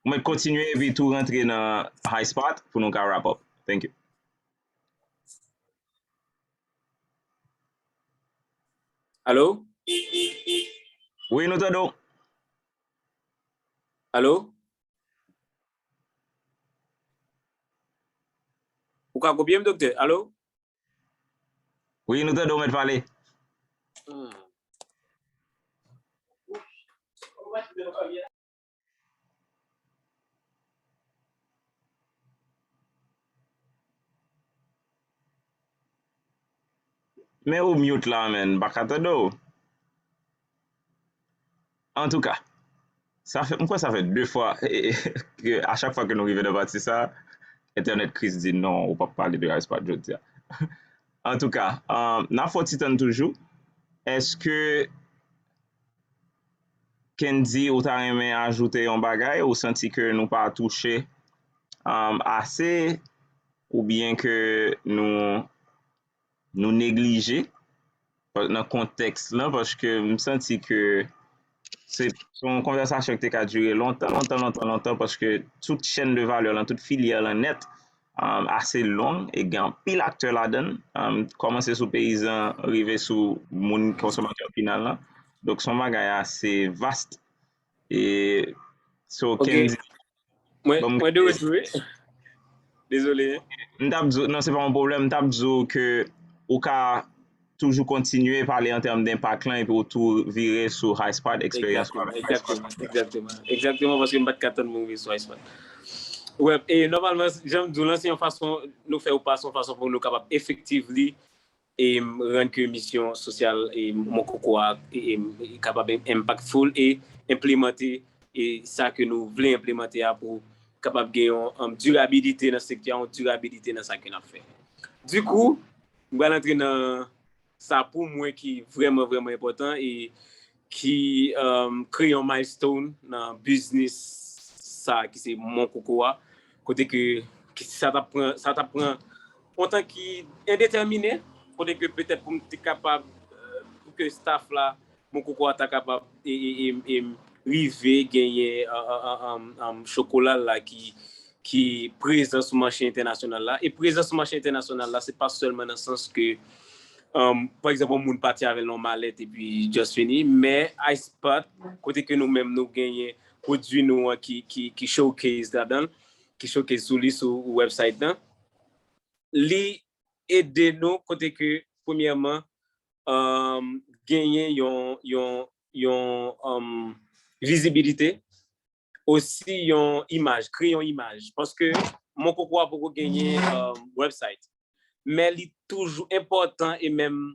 Ou mèt kontinye epi tou rantre nan high spot pou nou ka wrap up. Thank you. Alo? Wi, nou tande w. Alo? Ou ka kopye m, doktè? Alo? Wi, nou tande w, mèt pale. Men ou mute la, man, m pa ka tande w. Antouka, sa fè, m kwè sa fè de fwa ke a chak fwa ke nou rive nan pati sa, entènèt Chris di non, ou p ap pale de Ice Spot jodi a. Antouka, um, n ap fè yon ti tann toujou. Èske Kendy, ou ta renmen ajoute yon bagay? Ou santi ke nou pa touche, um, ase? Oubyen ke nou, nou neglije nan kontèks lan? Paske m santi ke se, se yon konvèsasyon ki te ka dire lontan, lontan, lontan, lontan, paske tout chèn de valè lan, tout filyè lan nèt, um, ase long e gen anpil aktè ladan l. Um, kòmanse sou peyizan, rive sou moun konsòmatè final lan. Donk, se yon bagay ase vast. E, so, Kendy, Mwen, mwen de retou, wi. Dezole. M t ap di w, non, se pa yon pwoblèm, m t ap di w ke ou ka toujou kontinye pale an tèm de enpak lan, epi w tou vire sou High Spot, eksperyans ou avèk High Spot. Egzakteman, egzakteman, egzakteman, paske m pa t ka tann pou m vin sou High Spot. Wè, e nòmalman, jan m di w lan, se yon fason, nou fè yo pase yon fason pou nou kapab efektively e rann ke misyon sosyal e Mon Koko a e, e, e kapab impactful e enplimante e sa ke nou vle enplimante a pou kapab gen yon, um, dirabilite nan sektè a, yon dirabilite nan sa ke n ap fè. Dikou, m pral antre nan sa pou mwen ki vrèman, vrèman enpòtan e ki, um, kreye yon milestone nan biznis sa ki se Mon Koko a, kote ke, ke sa t ap pran, sa t ap pran yon tan ki endetèmine, kote ke petèt pou m te kapab, euh, pou ke staff la, Mon Koko a ta kapab e, e, e, e rive genyen, uh, uh, uh, um, um, chokola la ki, ki prezan sou mache entènasyonal la. E prezan sou mache entènasyonal la, se pa sèlman nan sans ke, um, pa egzanp, yon moun pati avè l nan yon malèt epi just fini, men Ice Spot, kote ke nou menm nou genyen pwodui nou an ki, ki, ki showcase ladan l, ki showcase sou li sou website lan, li ede nou kote ke, premyèman, um, genyen yon, yon, yon, um, vizibilite, osi yon imaj, kreye yon imaj. Paske Mon Koko a poko genyen, um, website. Men li toujou enpòtan e menm,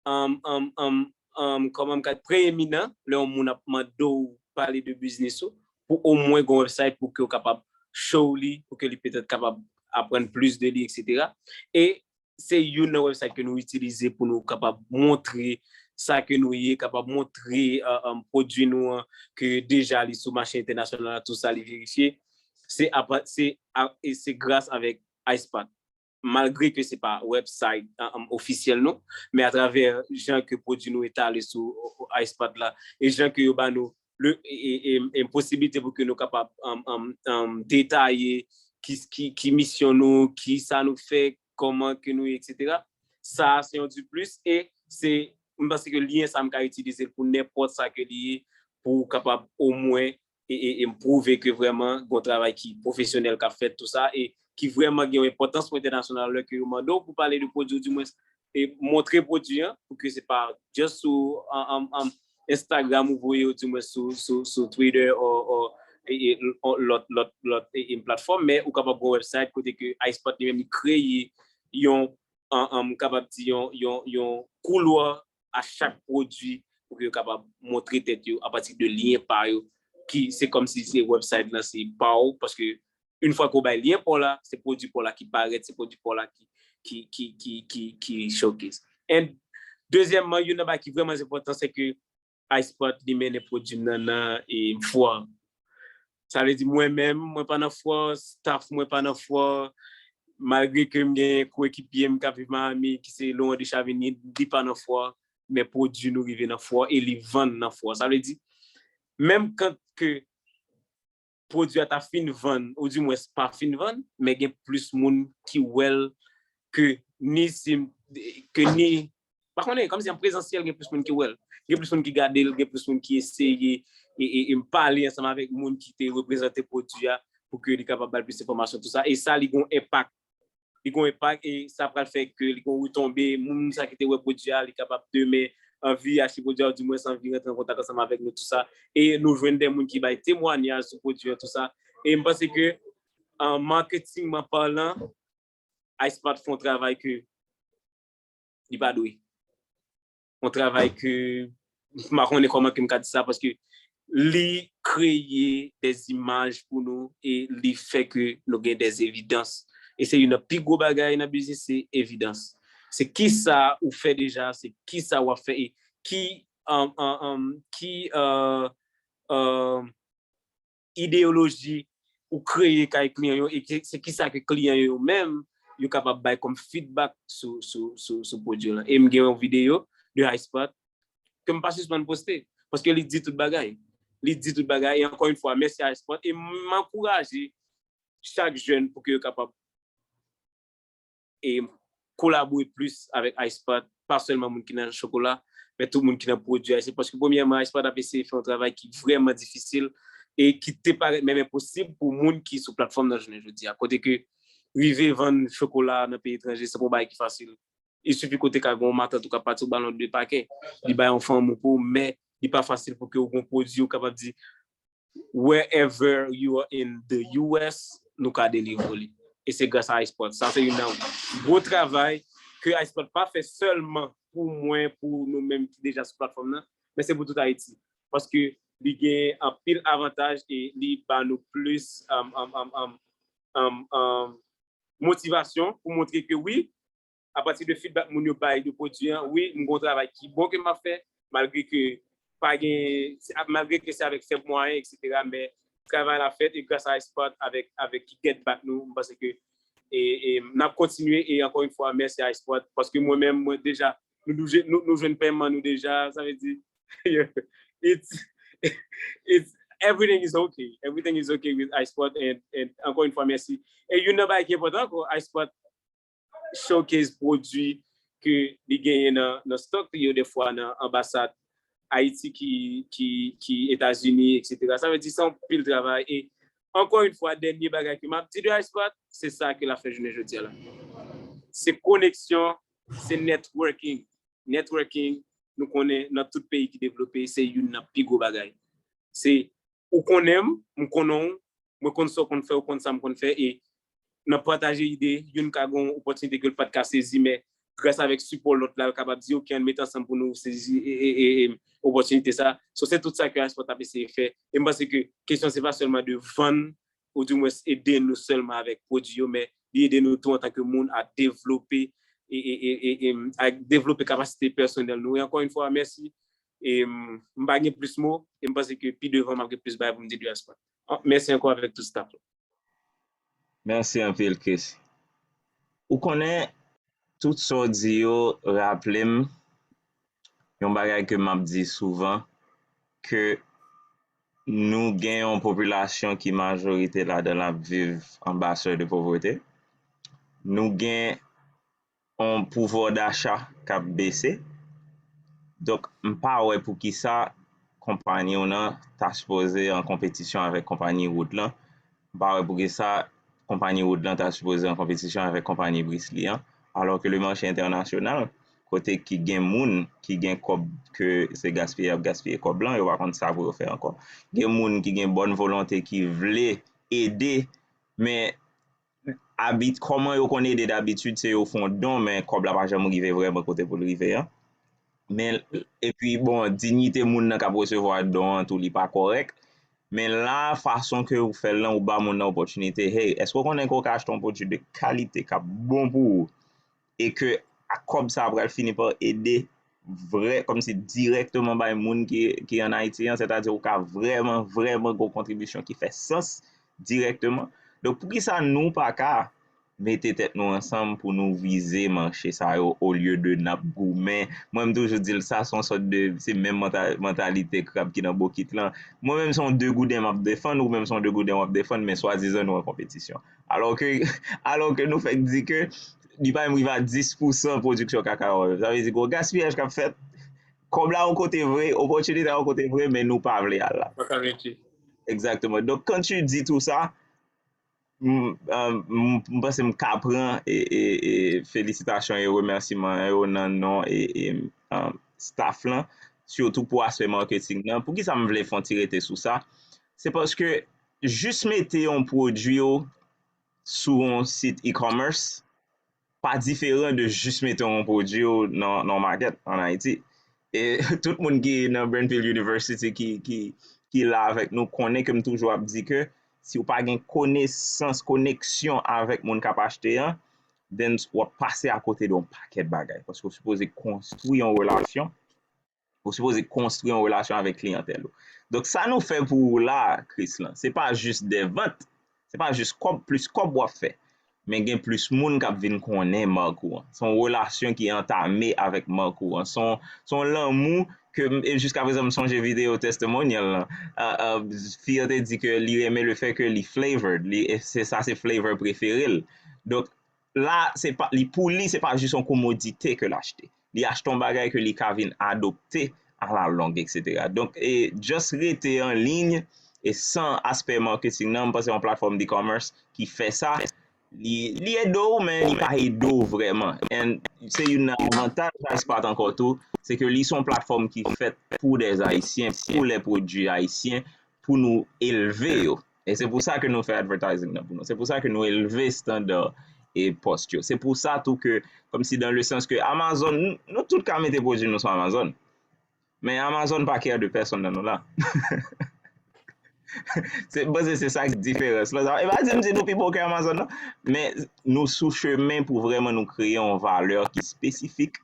um, um, um, um, kòman m ka, preyeminan lè yon moun ap mande w pale de biznis ou, pou omwen gen yon website pou ke w kapab show li, pou ke li petèt kapab aprann plis de li, etsetera. E se youn nan website ke nou itilize pou nou kapab montre sa ke nou ye, kapab montre, uh, um, pwodui nou an, ke deja li sou mache entènasyonal la, tout sa li verifye. Se apa-, se a-, e se gras avèk Ice Spot. Malgre ke se pa website, uh, um, ofisyèl nou, men atravè jan ke pwodui nou etale sou, uh, Ice Spot la, e jan ke yo ba nou le, e, e, e, e posibilite pou ke nou kapab, um, um, um, detaye ki, ki, ki misyon nou, ki sa nou fè, kòman ke nou ye, etsetera. Sa a se yon du plus e se, m panse ke lyen sa a m ka itilize l pou nenpòt sa ke li ye, pou kapab omwen e, e, e m pwouve ke vrèman gen yon travay ki pwofesyonèl k ap fèt, tou sa, e ki vrèman gen yon enpòtans pou entènasyonal lè ke yo mande w pou pale de pwodui, ou dimwens, e montre pwodui an, pou ke se pa just sou, an, an, an Instagram ou voye, ou dimwens sou, sou, sou Twitter ou, ou e, e, lòt, lòt, lòt e, e, platfòm, men ou kapab gen yon website kote ke Icepart li menm li kreye yon, an, an, m kapab di yon, yon, yon koulwa a chak pwodui pou ke yo kapab montre tèt yo apati de lyen pa yo, ki se kòm si se website lan se pa w, paske yon fwa ke w bay lyen pa w la, se pwodui pa w la ki parèt, se pwodui pa w la ki, ki, ki, ki, ki, ki showcase. And dezyèmman, youn nan bagay ki vrèman enpòtan, se ke Icepart li mennen pwodui m nan nan e, fwa. Sa vle di mwen menm, mwen pa nan fwa, staff mwen pa nan fwa, malgre ke m gen koekipye m k ap viv Miami, ki se Laurent Deschavigny, li pa nan fwa, men pwodui nou rive nan fwa e li vann nan fwa. Sa vle di, menm kan ke pwodui a ta fin vann, oudimwens pa fin vann, men gen plis moun ki wè l ke ni si m, ke ni, pa konnen, kòmsi an prezansyèl gen plis moun ki wè l. Gen plis moun ki gade l, gen plis moun ki eseye e, e, e pale ansanm avèk moun ki te reprezante pwodui a pou ke li kapab ba l plis enfòmasyon, tou sa. E sa, li gon enpak. Li gon enpak e sa pral fè ke li gon retonbe. Moun sa ki te wè pwodui a, li kapab demen anvi achte pwodui a, oudimwens anvi rantre an kontak ansanm avèk nou, tou sa. E nou jwenn de moun ki bay temwanyaj sou pwodui a, tou sa. E m panse ke, an maketingman palan, Icepart fè yon travay ke li pa dwe. Yon travay ke, m pa konnen kòman ke m ka di sa, paske li kreye de imaj pou nou e li fè ke nou gen de evidans. E se youn nan pi gwo bagay nan biznis, se evidans. Se kisa ou fè deja, se kisa w ap fè, e ki, um, um, um, ki, uh, uh, ideyoloji ou kreye kay kliyan yo, e ke, se kisa ke kliyan yo menm, yo kapab bay kòm feedback sou, sou, sou, sou pwodui lan. E m gen yon videyo de Icepart ke m pa sispann poste, paske li di tout bagay. Li di tout bagay, e ankò yon fwa, mèsi a Icepart, e m ankouraje chak jèn pou ke yo kapab e kolabore plis avèk Icepart, pa sèlman moun ki nan chokola, men tout moun ki nan pwodui a. Se paske, premyèman, Icepart ap eseye fè yon travay ki vrèman difisil e ki te parèt menm enposib pou moun ki sou platfòm nan jounen jodi a. Kote ke rive vann chokola nan peyi etranje, se pa yon bagay ki fasil. Il sifi kote ka gen yon matant ou ka pati ou ba l yon de pakè, li bay yon fanm ou pou, men li pa fasil pou ke ou gen yon pwodui ou kapab di, wherever you are in the U S, nou ka delivre li. E se gras a Icepart. Sa se youn nan gwo travay ke Icepart pa fè sèlman pou mwen, pou nou menm ki deja sou platfòm nan, men se pou tout Ayiti. Paske li gen anpil avantaj e li ba nou plis, um, um, um, um, um, um, motivasyon pou montre ke wi, apati de feedback moun yo bay de pwodui an, wi, m gen yon travay ki bon ke m ap fè, malgre ke pa gen, se, malgre ke se avèk fèb mwayen, et cetera, men travay la fèt e gras a Icepart avèk, avèk ki get back nou, m panse ke e, e n ap kontinye e ankò yon fwa, mèsi a Icepart, paske mwen menm, mwen deja, nou, nou, nou, nou jwenn pèman nou deja, sa vle di, it's, it's, everything is okay. Everything is okay with Icepart, and, and ankò yon fwa, mèsi. E youn nan bagay ki enpòtan ankò, Icepart showcase pwodui ke li genyen nan, nan stock li yo, defwa nan anbasad Ayiti ki, ki, ki Etazini, et cetera. Sa vle di se yon pil travay. E ankò yon fwa, dènye bagay ke m ap di de Icepart, se sa ke l ap fè jounen jodi a la. Se koneksyon, se networking. Networking, nou konnen nan tout peyi ki devlope, se youn nan pi gwo bagay. Se ou konnen m, m konnen w, mwen konn sa w konn fè, ou konn sa m konn fè, e nan pataje ide, youn ka gen yon opòtinite ke l pa t ka sezi, men gras avèk sipò lòt la, l kapab di, "Ok, ann met ansanm pou nou sezi e, e, e, e, opòtinite sa." So, se tout sa ke Icepart ap eseye fè. E m panse ke kesyon se pa sèlman de vann, oudimwens ede nou sèlman avèk pwodui yo, men li ede nou tou antanke moun a devlope, e, e, e, e, e, a devlope kapasite pèsonèl nou. E ankò yon fwa, mèsi. E m, m pa gen plis mo, e m panse ke pi devan m ap gen plis bagay pou m di de Icepart. An, mèsi ankò avèk tout staff la. Mèsi anpil, Chris. Ou konnen, tout sa w di yo raple m yon bagay ke m ap di souvan, ke nou gen yon popilasyon ki majorite ladan l ap viv anba sèy de povrete. Nou gen yon pouvwa dacha k ap bese. Donk, m pa wè poukisa konpayi w nan ta sipoze an konpetisyon avèk konpayi wout lan. M pa wè poukisa konpayi wout lan ta sipoze an konpetisyon avèk konpayi bris li an. Alò ke le mache entènasyonal, kote ki gen moun ki gen kòb ke se gaspiye y ap gaspiye kòb lan, yo pa konn sa pou yo fè ankò. Gen moun ki gen bòn volonte ki vle ede, men abit, kòman yo konn ede dabitid, se yo fè yon don, men kòb la pa janm rive vrèman kote pou l rive an. Men, epi, bon, diyite moun nan k ap resevwa don an tou, li pa kòrèk. Men la, fason ke ou fè l lan, ou ba moun nan opòtinite, hey, èske w konnen ke w ka achte yon pwodui de kalite k ap bon pou ou? E ke ak kòb sa a pral fini pa ede vrè, kòmsi dirèkteman bay moun ki, ki ann Ayiti an, sètadi ou ka vrèman, vrèman gen yon kontribisyon ki fè sans dirèkteman. Donk, poukisa nou pa ka mete tèt nou ansanm pou nou vize mache sa yo olye de n ap goumen? Mwen, m toujou di l, sa se yon sòt de, se menm manta-, mantalite krab ki nan bokit lan. Mwen menm, se yon de gouden m ap defann, ou menm se yon de gouden w ap defann, men swadizan nou an konpetisyon. Alò ke, alò ke nou fèk di ke li pa menm rive a dis pousan pwodiksyon kakao. Sa vle di gen yon gaspiyaj k ap fèt. Kòb la yon kote vre, opòtinite a yon kote vre, men nou pa vle al la. Pa ka rete. Exactement. Donc, quand tu dis tout ça, m, euh, m, m panse m ka pran e, e, e felisitasyon e remèsiman yo nan non e, e, euh, staff lan, sitou pou aspè marketing nan. Poukisa m vle fè yon ti rete sou sa? Se paske jis mete yon pwodui yo sou yon sit e-commerce pa diferan de jis mete yon pwodui yo nan, nan yon makèt ann Ayiti. E tout moun ki nan Brandfield University ki, ki, ki la avèk nou konnen ke m toujou ap di ke si w pa gen konesans, koneksyon avèk moun k ap achte an, then w ap pase akote de yon pakèt bagay. Paske w sipoze konstwi yon relasyon, ou sipoze konstwi yon relasyon avèk kliyantèl ou. Donk, sa nou fè pou ou la, Krislan, se pa jis de vant, se pa jis kòb, plis kòb w ap fè, men gen plis moun k ap vin konnen mak ou an. Se yon relasyon ki antame avèk mak ou an. Se yon, se yon lanmou ke, e jiska prezan, m sonje videyo testimonial lan. A, a, fi an te di ke li renmen le fè ke li flavored, li, e se, sa se flavor prefere l. Donk, la, se pa, li, pou li, se pa jis yon komodite ke l achte. Li achte yon bagay ke li ka vin adopte a la long, et cetera. Donk, e, just rete an liy e san aspè marketing nan, m panse yon platfòm de commerce ki fè sa, li, li ede w, men li pa ede w vrèman. And se youn nan avantaj Ice Pot ankò tou, se ke li se yon platfòm ki fèt pou dè Ayisyen, pou lè pwodui ayisyen, pou nou elve yo. E se pou sa ke nou fè advertising nan pou nou. Se pou sa ke nou elve estanda e post yo. Se pou sa tou ke, kòmsi dans le sens ke Amazon, nou, nou tout ka mete pwodui nou sou Amazon. Men Amazon pa care de pèsonn nan nou la. Se, m panse se sa ki diferans lan. E pa di m di nou pi bon ke Amazon, non. Men nou sou chemen pou vrèman nou kreye yon valè ki espesifik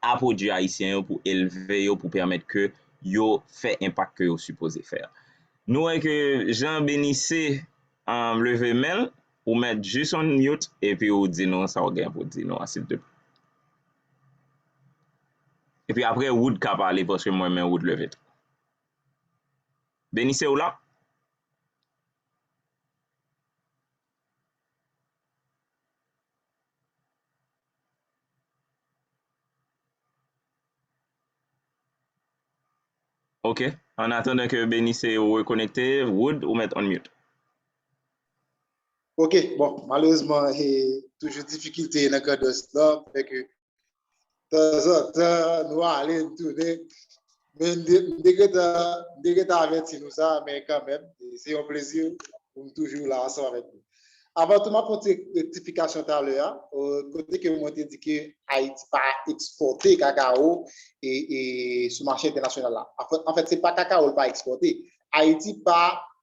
a pwodui ayisyen yo pou elve yo, pou pèmèt ke yo fè enpak ke yo sipoze fè a. Nou wè ke Jean Benissé, um, leve men l, ou mèt jis on mute, epi ou di nou sa w gen pou di nou an, silteplè. Epi apre, Wood ka pale, paske mwen men Wood leve tou. Benissé, ou la? Ok. An atandan ke Benissé rekonekte, Wood, ou mèt on mute. Ok, bon, malerezman, e, toujou difikilte nan grandans lan, fè ke tanzantan, nou ale, nou tounen. Men m te, m te gentan, m te gentan avèti nou sa, men kanmenm, se yon plezi pou m toujou la ansanm avèk nou. Avan tou, m ap fè yon ti rektifikasyon talè a, euh, kote ke mwen te di ke Ayiti pa ekspòte kakao e, e sou mache entènasyonal la. Anfèt, anfèt, se pa kakao l pa ekspòte. Ayiti pa,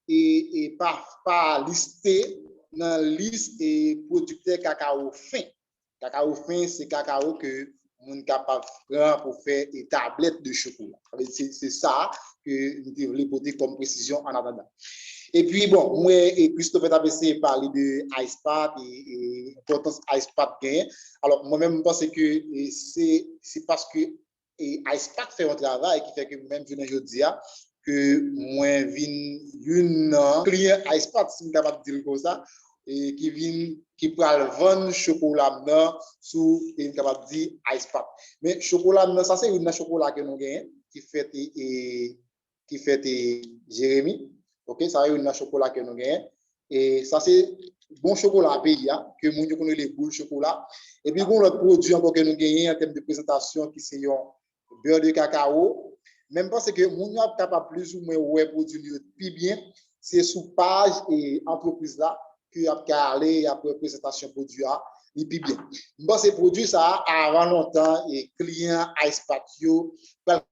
e, e pa, pa liste nan lis, e, pwodiktè kakao fen. Kakao fen, se kakao ke moun kapab pran pou fè e tablèt de chokola. Sa vle di, se, se sa ke m te vle pote kòm presizyon an atandan. Epi, bon, m wè, e, Christopher t ap eseye pale de Ice Pot e, e enpòtans Ice Pot genyen. Alò, mwen menm, m panse ke, e, se, se paske e Ice Pot fè yon travay ki fè ke menm jounen jodi a, ke mwen vin youn nan kliyan Ice Pot, si m kapab di l konsa, e ki vin, ki pral vann chokola m nan sou, e m kapab di, Ice Pot. Men chokola m nan, sa se youn nan chokola ke nou genyen, ki fèt e, e ki fèt e Jeremi. Ok, sa youn nan chokola ke nou genyen. E sa se bon chokola peyi a, ke moun yo konn rele boul chokola. Epi gen yon lòt pwodui ankò ke nou genyen an tèm de prezantasyon ki se yon bè de kakawo. Men m panse ke moun yo ap kapab plizoumwen wè pwodui yo pi byen, se sou paj e antrepriz la ke y ap ka ale, y ap wè prezantasyon pwodui a, li pi byen. M panse pwodui sa a, avan lontan, e kliyan Ice Pack yo pral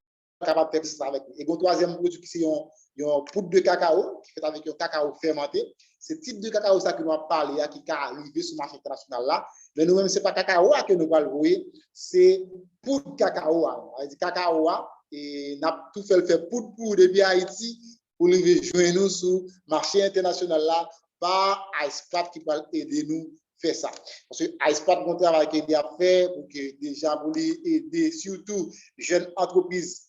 kapab fè biznis avèk li. E gen yon twazyèm pwodui ki se yon, yon poud de kakawo, ki fèt avèk yon kakawo fèmante. Se tip de kakawo sa ke nou ap pale a ki ka rive sou mache entènasyonal la. Men nou menm, se pa kakawo a ke nou pral voye, se poud kakawo a. Sa vle di kakawo a, e n ap tou fè l fè poud pou depi Ayiti, pou li rive jwenn nou sou mache entènasyonal la, pa Ice Pack ki pral ede nou fè sa. Paske Ice Pack gon travay ke li ap fè, pou ke deja pou li ede sitou jèn antrepriz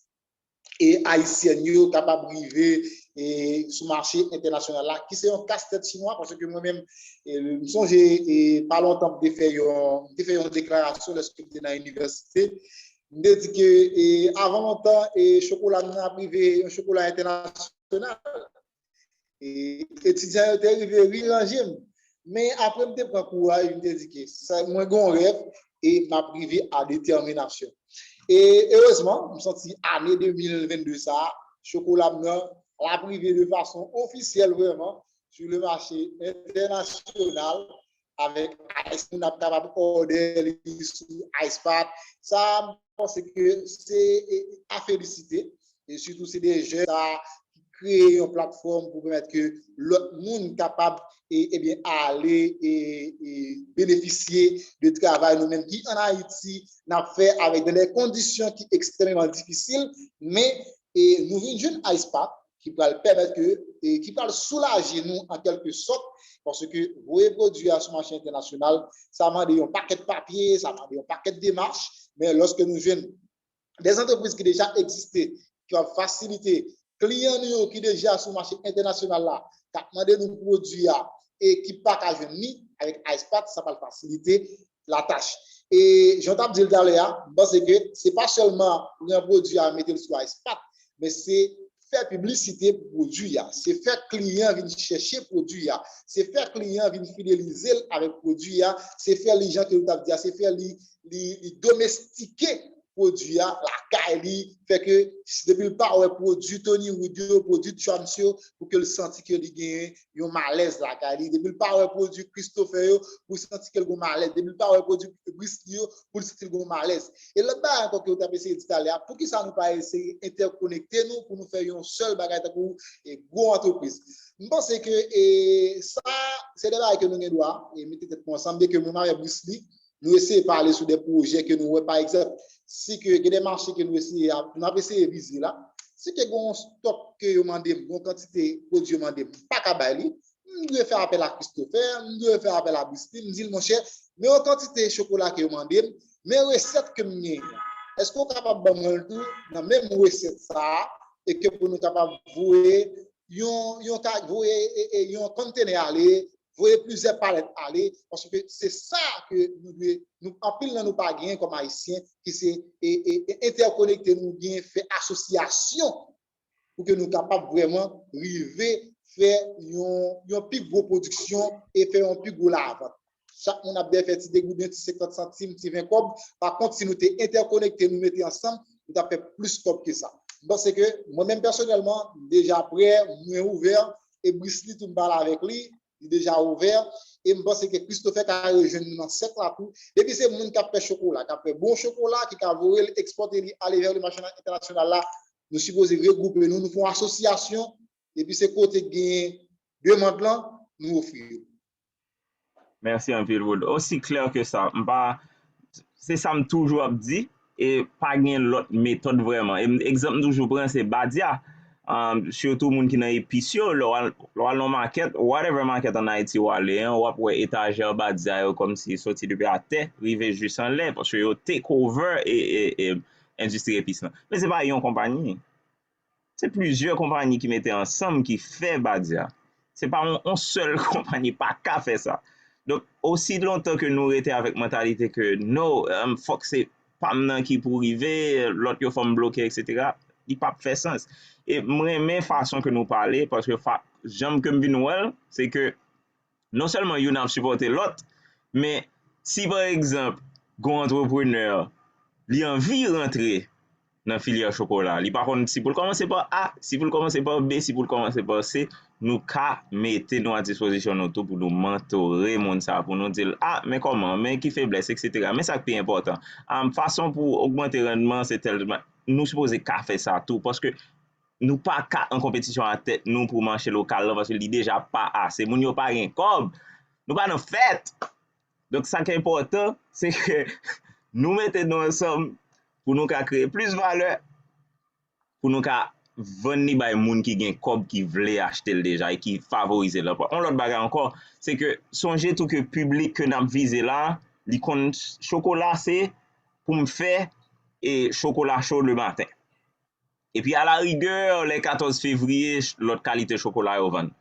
e ayisyèn yo kapab rive e sou mache entènasyonal la, ki se yon kastèt chimwa, paske mwen menm, e, m sonje, e, pa lontan m te fè yon, m te fè yon deklarasyon lèske m te nan inivèsite. M te di ke, e, avan lontan, e, chokola m nan ap rive yon chokola entènasyonal. E, etidyan yo te rive riranje m. Men apre m te pran kouraj, m te di ke sa, mwen gen yon rèv e m ap rive a detèminasyon. E erezman, m santi ane de mil vennde sa a, chokola m nan, l ap rive de fason ofisyèl vrèman sou le mache entènasyonal avèk Ice, moun ap kapab òdè li sou Ice Pack. Sa, m panse ke se, e, a felisite. E sitou se de jèn sa ki kreye yon platfòm pou pèmèt ke lòt moun kapab, e, ebyen, ale e, e benefisye de travay nou menm ki ann Ayiti n ap fè avèk dans des conditions ki ekstrèmeman difisil, men, e, nou vin jwenn Ice Pack ki pral pèmèt ke, e, ki pral soulaje nou an kèlke sòt, paske voye pwodui a sou mache entènasyonal, sa mande yon pakèt papye, sa mande yon pakèt demach, men lòske nou jwenn de antrepriz ki deja egziste, ki ap fasilite kliyan nou yo ki deja sou mache entènasyonal la, k ap mande nou pwodui a e ki pa ka jwenn li, avèk Ice Pack, sa pral fasilite latach. E jan w t ap di l talè a, m panse ke se pa sèlman pran pwodui a mete l sou Ice Pack, men se fè piblisite pou pwodui a, se fè kliyan vin chèche pwodui a, se fè kliyan vin fidelize l avèk pwodui a, se fè li jan ke nou t ap di a, se fè li, li, li domestike pwodui a lakay li, fè ke depi l pa wè pwodui Tony Wood yo, pwodui Champs yo, pou ke l santi ke li genyen yon malèz lakay li. Depi l pa wè pwodui Christopher yo, pou l santi ke l gon malèz. Depi l pa wè pwodui Brice Lee yo, pou l santi l gon malèz. E lòt bagay ankò ke w t ap eseye di talè a, poukisa nou pa eseye entèkonekte nou pou nou fè yon sèl bagay tankou, e, gwo antrepriz? M panse ke, e, sa, se de bagay ke nou gen dwa, e, mete tèt nou ansanm, de ke mwen avèk Brice Lee, nou eseye pale sou de pwojè ke nou wè, pa egzanp, si ke gen de mache ke nou eseye, n ap eseye vize la, si ke gen yon stòk ke yo mande m, yon kantite pwodui yo mande m, m pa ka bay li, m dwe fè apèl a Christopher, m dwe fè apèl a Brice Lee, m di l, monchè, men yon kantite chokola ke yo mande m, men resèt ke m genyen an. Èske w kapab ban mwen l tou nan menm resèt sa a, e ke pou nou kapab voye yon, yon ka, voye, e, e, yon konntenè ale, voye plizyè palèt ale, paske se sa ke nou dwe, nou, anpil nan nou pa genyen kòm Ayisyen, ki se, e, e, e entèkonekte nou, byen fè asosyasyon pou ke nou kapab vrèman rive fè yon, yon pi gwo pwodiksyon e fè yon pi gwo lavant. Chak moun ap dèyè fè ti degouden, ti senkant santim, ti ven kòb. Pa kont, si nou te entèkonekte, nou mete ansanm, nou t ap fè plis kòb ke sa. M panse ke mwen menm pèsonèlman, m deja prè, mwen ouvè, e Brice Lee tou m pale avèk li, li deja ouvè, e m panse ke Christopher ka rejwenn nou nan sèk la tou. Depi se moun k ap fè chokola, k ap fè bon chokola, ki ka voye l, ekspòte li, ale vè le mache entènasyonal la, nou sipoze regwoupe nou, nou fè yon asosyasyon, epi se kote k genyen demann lan, nou ofri yo. Mèsi anpil, Wood. Osi klè ke sa. M pa, se sa m toujou ap di, e pa gen lòt metòd vrèman. E m, egzanp m toujou pran, se badya. Um, sitou moun ki nan epis yo, lè w al, lè w al nan makèt, whatever makèt ann Ayiti w ale, an, w ap wè etajè badya yo kòmsi soti depi atè, rive jis anlè, paske yo take over e, e, e endistri epis lan. Men se pa yon konpayi. Se plizyè konpayi ki mete ansanm ki fè badya. Se pa yon, yon sèl konpayi pa ka fè sa. Donk, osi lontan ke nou rete avèk mantalite ke no, um, fòk se pa m nan ki pou rive, lòt yo fò m bloke, etsetera, li p ap fè sans. E m renmen fason ke nou pale, paske fa, jan ke m vin wè l, se ke Non sèlman youn ap sipòte lòt, men si pa egzanp, gon antreprenè, li anvi rantre nan filyè chokola, li pa konn si pou l kòmanse pa A, si pou l kòmanse pa B, si pou l kòmanse pa C, nou ka mete nou a dispozisyon nou tou pou nou mantore moun sa, pou nou di l, a, men kòman, men ki feblès, et cetera. Men sa k pi enpòtan. Am, fason pou ogmante randman, se tèlman, nou sipoze ka fè sa tou, paske nou pa ka an konpetisyon ak tèt nou pou mache lokal lan, paske li deja pa ase. Moun yo pa gen kòb. Nou pa nan fèt. Donk, sa k enpòtan, se ke nou mete nou ansanm pou nou ka kreye plis valè, pou nou ka vann li bay moun ki gen kòb, ki vle achte l deja e ki favorize l. Yon lòt bagay ankò, se ke sonje tou ke piblik ke n ap vize la, li konn chokola se pou m fè e chokola cho le maten. Epi alarigè, lè katòz fevriye, lòt kalite chokola yo vann.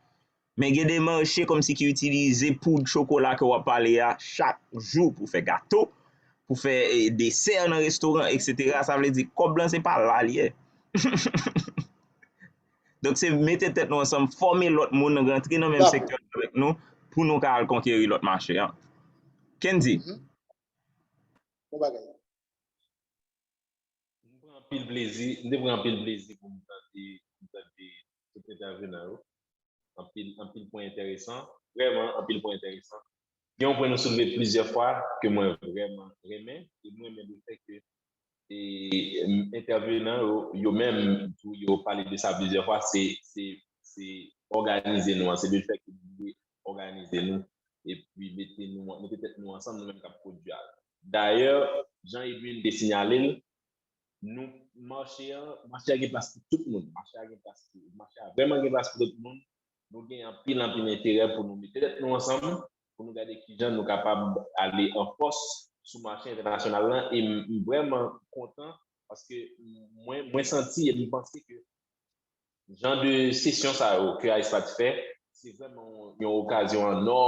Men gen de mache kòmsi ki itilize poud chokola ke w ap pale a chak jou pou fè gato, pou fè eh, desè nan restoran, et cetera. Sa vle di kòb lan se pa la l ye. Donk se mete tèt nou ansanm, fòme lòt moun, rantre nan menm sektè avèk nou pou nou ka al konkeri lòt mache an. Kendy. Bon bagay. M pran anpil plezi, m te pran anpil plezi pou m tande, pou m tande tout entèvenan yo. Anpil, anpil pwen enteresan, vrèman anpil pwen enteresan. Gen yon pwen nou soulve plizyè fwa ke mwen vrèman renmen, e m renmen lefèt ke e, entèvenan yo, yo menm tou, yo pale de sa plizyè fwa, se, se, se òganize nou an, se lefèt ke nou dwe òganize nou, epi mete nou, mete tèt nou ansanm, nou menm k ap pwodui a. Dayè, jan Edwin te siyale l, nou, mache an, mache a gen plas pou tout moun, mache a gen plas pou, mache a vrèman gen plas pou tout moun, nou gen anpil, anpil enterè pou nou mete tèt nou ansanm, pou nou gade kijan nou kapab ale an fòs sou mache entènasyonal lan, e m, m vrèman kontan, paske mwen, mwen santi e m panse ke jan de sesyon sa yo ke AISPAT fè, se vrèman yon okazyon an nò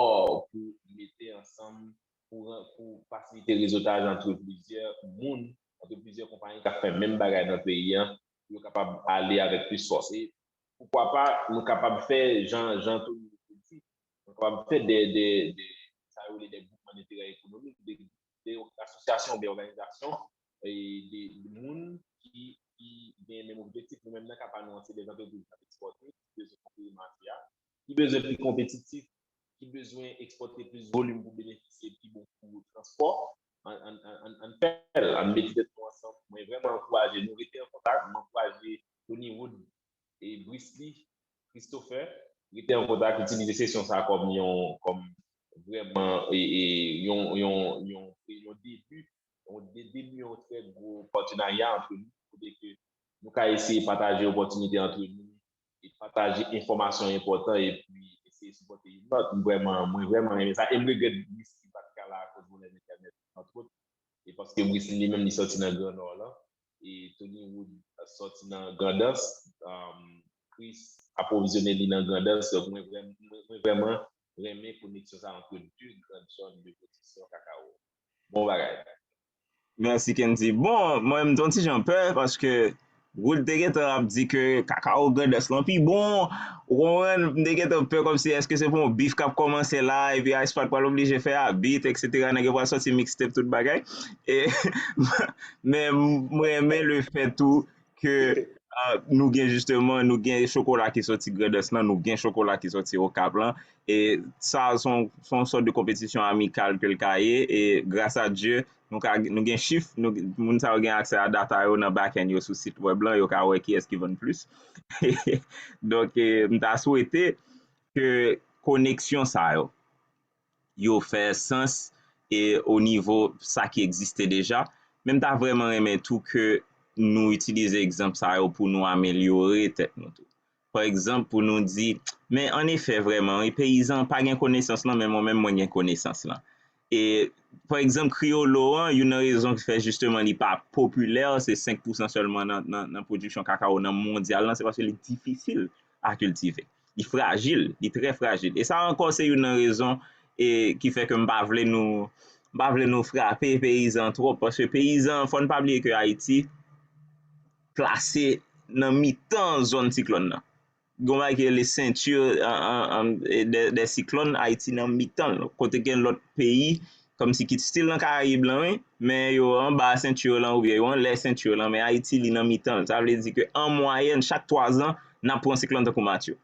pou mete ansanm, pou, pou fasilite rezotaj antre plizyè moun, antre plizyè konpayi k ap fè menm bagay nan peyi an, pou yo kapab ale avèk plis fòs. E poukwa pa, nou kapab fè, jan, jan Tony te di, nou kapab fè de, de, de, sa yo rele de groupman denterè ekonomik, de, de asosyasyon oubyen òganizasyon, e de, de moun ki, ki gen menm objektif. Nou menm nan ka pa nou an, se de antrepriz k ap ekspòte, ki bezwen konkeri mache a, ki bezwen pi konpetitif, ki bezwen ekspòte plis volim pou benefisye pi bon kou transpò. Ann, ann, ann, ann fè l, ann mete tèt nou ansanm. Mwen vrèman ankouraje nou, rete an kontak, mwen ankouraje Tony Wood e Brisly Christopher, rete an kontak, itilize sesyon sa kòm yon, kòm vrèman e, e, yon, yon, yon, yon debi, yon de, debi yon trè gwo patenarya antre nou, kote ke nou ka eseye pataje opòtinite antre nou, e pataje enfòmasyon enpòtan, epi eseye sipòte youn lòt. M vrèman, mwen vrèman renmen sa, e m regrèt Brisly pa t ka la akoz pwoblèm entènèt, antwòt, e paske Brisly li menm li sòti nan Gran Nò lan, e Tony Wood sòti nan Grandans, um, Chris apwovizyone li nan Grandans, donk mwen vrèman, mwen, mwen vrèman renmen koneksyon sa antre de gran zòn de pwodiksyon kakawo. Bon bagay. Mèsi Kendy. Bon, mwen m t yon ti jan pè paske Wood te gentan ap di ke kakawo Grandans lan pi bon. Ou konprann? M te gentan pè kòmsi èske se pou yon bif k ap kòmanse la, epi AISPAT pral oblije fè abit, et cetera. Nèg yo pral sòti mixtape tout bagay. E, men m renmen lefèt tou ke uh, nou gen jisteman, nou gen chokola ki soti Grandans lan, nou gen chokola ki soti Okap lan. E sa se yon sòt de konpetisyon amikal ke l ka ye. E gras a Dye, nou, ka, nou gen chif, nou, moun sa yo gen aksè a data yo nan backend yo sou sit web lan, yo ka wè kiyès ki vann plis. Donk, e, m ta swete ke koneksyon sa yo, yo fè sans e o nivo sa ki egziste deja. Men m ta vrèman renmen tou ke nou itilize egzanp sa yo pou nou amelyore tèt nou tou. Pa egzanp, pou nou di, men an efè vrèman, wi, peyizan pa gen konesans lan, men mwen menm mwen gen konesans lan. E pa egzanp, kriyolo an, youn nan rezon ki fè jisteman li pa popilè, se senk pousan sèlman nan, nan, nan pwodiksyon kakawo nan mondyal lan, se paske li difisil a kiltive. Li frajil, li trè frajil. E sa ankò se youn nan rezon e ki fè ke m pa vle nou m pa vle nou frape peyizan twòp, paske peyizan, fò n pa bliye ke Ayiti plase nan mitan zòn siklòn nan. Gen yon bagay ki rele senti de, de siklòn, Ayiti nan mitan l, kote gen lòt peyi, kòmsi ki still nan Karayib lan, wi, men yo anba senti lan, oubyen yo anlè senti lan, men Ayiti, li nan mitan l. Sa vle di ke an mwayèn, chak twa zan, n ap pran siklòn tankou Matye.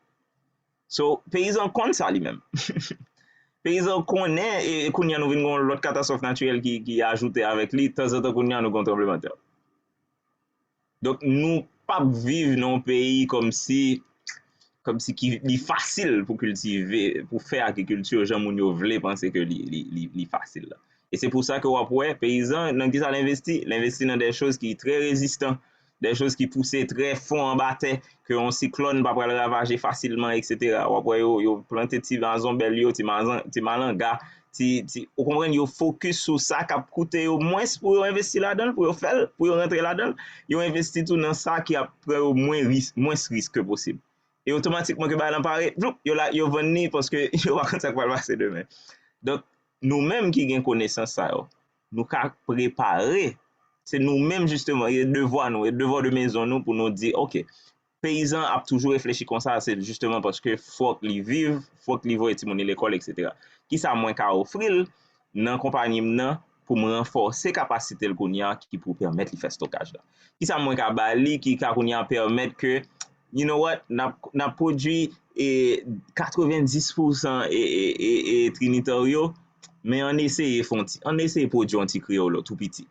So, peyizan konn sa li menm. Peyizan konnen, e kounye a nou vin gen yon lòt katastwòf natirèl ki, ki ajoute avèk li, tanzantan kounye a nou gen yon tranblemanntè. Donk, nou p ap viv nan yon peyi kòmsi, kòmsi ki, li fasil pou kiltive, pou fè agrikilti jan moun yo vle panse ke li, li, li, li fasil la. E se pou sa ke w ap wè, peyizan, nan ki sa l envesti? L envesti nan de choz ki trè rezistan, de choz ki pouse trè fon anba tè, ke yon siklòn pa pral ravaje fasilman, etsetera. W ap wè yo, yo plante ti mazonbèl yo, ti, mazan, ti malanga, ti, ti, ou konprann, yo fokis sou sa k ap koute yo mwens pou yo envesti ladan l, pou yo fè l, pou yo rantre ladan l. Yo envesti tou nan sa ki ap pran yo mwen ris, mwens risk ke posib. E otomatikman ke bagay lan pare, ploup, yo la, yo vann li paske yo pa konn sa k pral pase demen. Donk, nou menm ki gen konesans sa yo, nou ka prepare. Se nou menm, jisteman, e devwa nou, e devwa de mezon nou pou nou di, oke, peyizan ap toujou reflechi konsa, se jisteman paske fòk li viv, fòk li voye timoun li lekòl, etsetera. Kisa mwen ka ofri l nan konpayi m nan pou m ranfòse kapasite l kounye a ki pou pèmèt li fè stokaj la? Kisa mwen ka ba li ki ka kounye a pèmèt ke, you know what, n ap, n ap pwodui e, katrevendis pousan e, e, e, e Trinitario, men ann eseye fè yon ti, ann eseye pwodui yon ti kreyòl tou piti.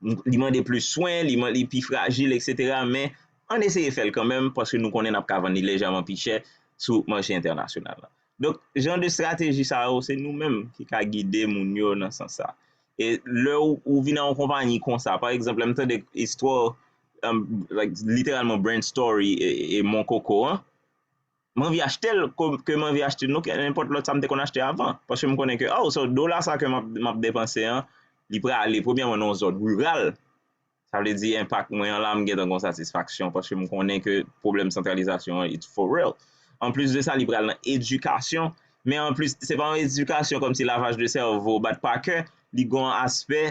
Li mande plis swen, li, li pi frajil, etsetera. Men ann eseye fè l kanmenm, paske nou konnen n ap ka vann li lejèman pi chè sou mache entènasyonal la. Donk, jan de estrateji sa yo, se nou menm ki ka gide moun yo nan sans sa. E lè ou, ou vin nan yon konpayi konsa, pa egzanp, lè m tande istwa, um, like, literalman brand story e, e Mon Coco an, m anvi achte l ke m anvi achte nou ke nenpòt lòt sa m te konn achte avan. Paske m konnen ke, oh, so dola sa ke m ap, m ap depanse an, li prale premyèman nan yon zòn riral. Sa vle di enpak mwen an la, m gentan gon satisfaksyon paske m konnen ke pwoblèm santralizasyon an, it's for real. Anplis de sa, li pral nan edikasyon, men anplis, se pa yon edikasyon kòmsi lavaj de sèvo, bat pa kè, li gon aspè,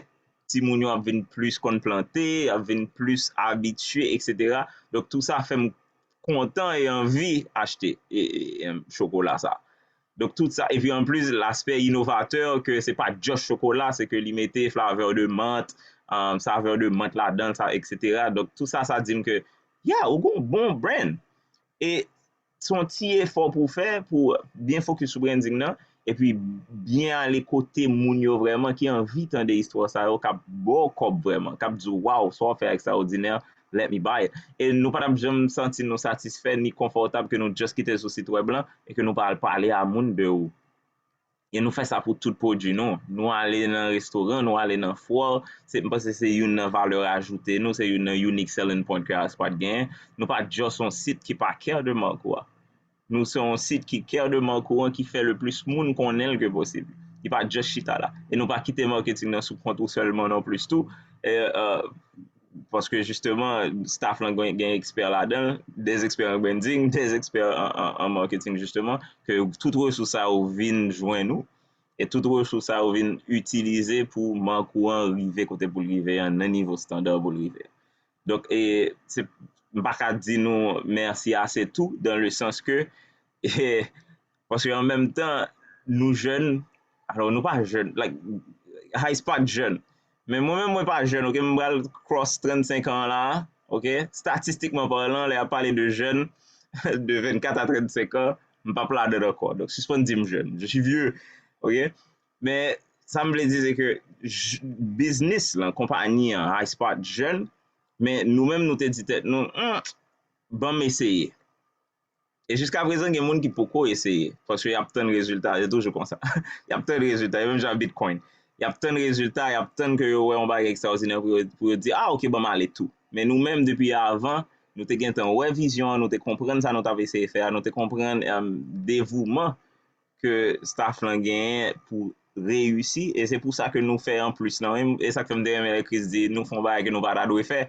timoun yo ap vin plis konn plante, ap vin plis abitye, etsetera. Donk, tou sa fè m kontan e anvi achte e, e, e, chokola sa. Donk, tout sa, epi anplis, laspè inovatè, ke se pa just chokola, se ke li mete flavè de mant, um, savè de mant ladan, sa, etsetera. Donk, tout sa, sa di m ke, yeah, ou gon bon brand. E se yon ti efò pou w fè, pou w byen fokis sou branding nan, epi byen ale kote moun yo vrèman ki anvi tande istwa sa yo, k ap ba w kòb vrèman, k ap di w, waw, sa w fè a ekstraòdinè, let me buy it. E nou pa t ap janm santi nou satisfè ni konfòtab ke nou just kite l sou sit wèb lan e ke nou pa al pale a moun de ou. E nou fè sa pou tout pwodui nou. Nou ale nan restoran, nou ale nan fwa, se, m panse se youn nan valè ajoute nou, se youn nan unique selling point ke Aspot genyen. Nou pa just yon sit ki pa care de mark ou a. Nou se yon sit ki care de mark ou an, ki fè le plis moun konnen l ke posib. Li pa just chita la. E nou pa kite marketing nan sou kont ou sèlman non plis tou. E, euh, paske jisteman, staff lan gen, gen ekspè ladan l, des experts en branding, des experts en, en, en marketing, jisteman, ke tout resous sa yo vin jwenn ou, e tout resous sa yo vin itilize pou mark ou an rive kote pou l rive an, nan nivo standard pou l rive. Donk, e, se, m pa ka di nou mèsi ase tou, dans le sens que, e, paske an menm tan, nou jèn, alò, nou pa jèn, like, High Spot jèn. Men mwen menm, mwen pa jèn, oke, m pral cross trannsenk an la, oke? Statistikman palan, lè y ap pale de jèn, de vennkat a trannsenk an, m p ap ladan ankò. Donk, sispann di m jèn. Je suis vieux, oke? Men, sa m vle di, se ke j-, biznis lan, konpayi an, High Spot jèn, men nou menm, nou te di tèt nou, hmm, ban m eseye. E jiska prezan, gen moun ki poko eseye, paske y ap tann rezilta, se toujou konsa. Y ap tann rezilta, e menm jan ak Bitcoin. Y ap tann rezilta, y ap tann ke yo wè yon bagay ekstraòdinè pou yo, pou yo di, ah, oke, ban m ale tou. Men nou menm, depi avan, nou te gentan wè vizyon an, nou te konprann sa nou t ap eseye fè a, nou te konprann, em, devouman ke staff lan genyen pou reyisi, e se pou sa ke nou fè anplis lan, e, e sa k fè m te renmen lè Chris di, nou fè yon bagay ke nou pa ta dwe fè,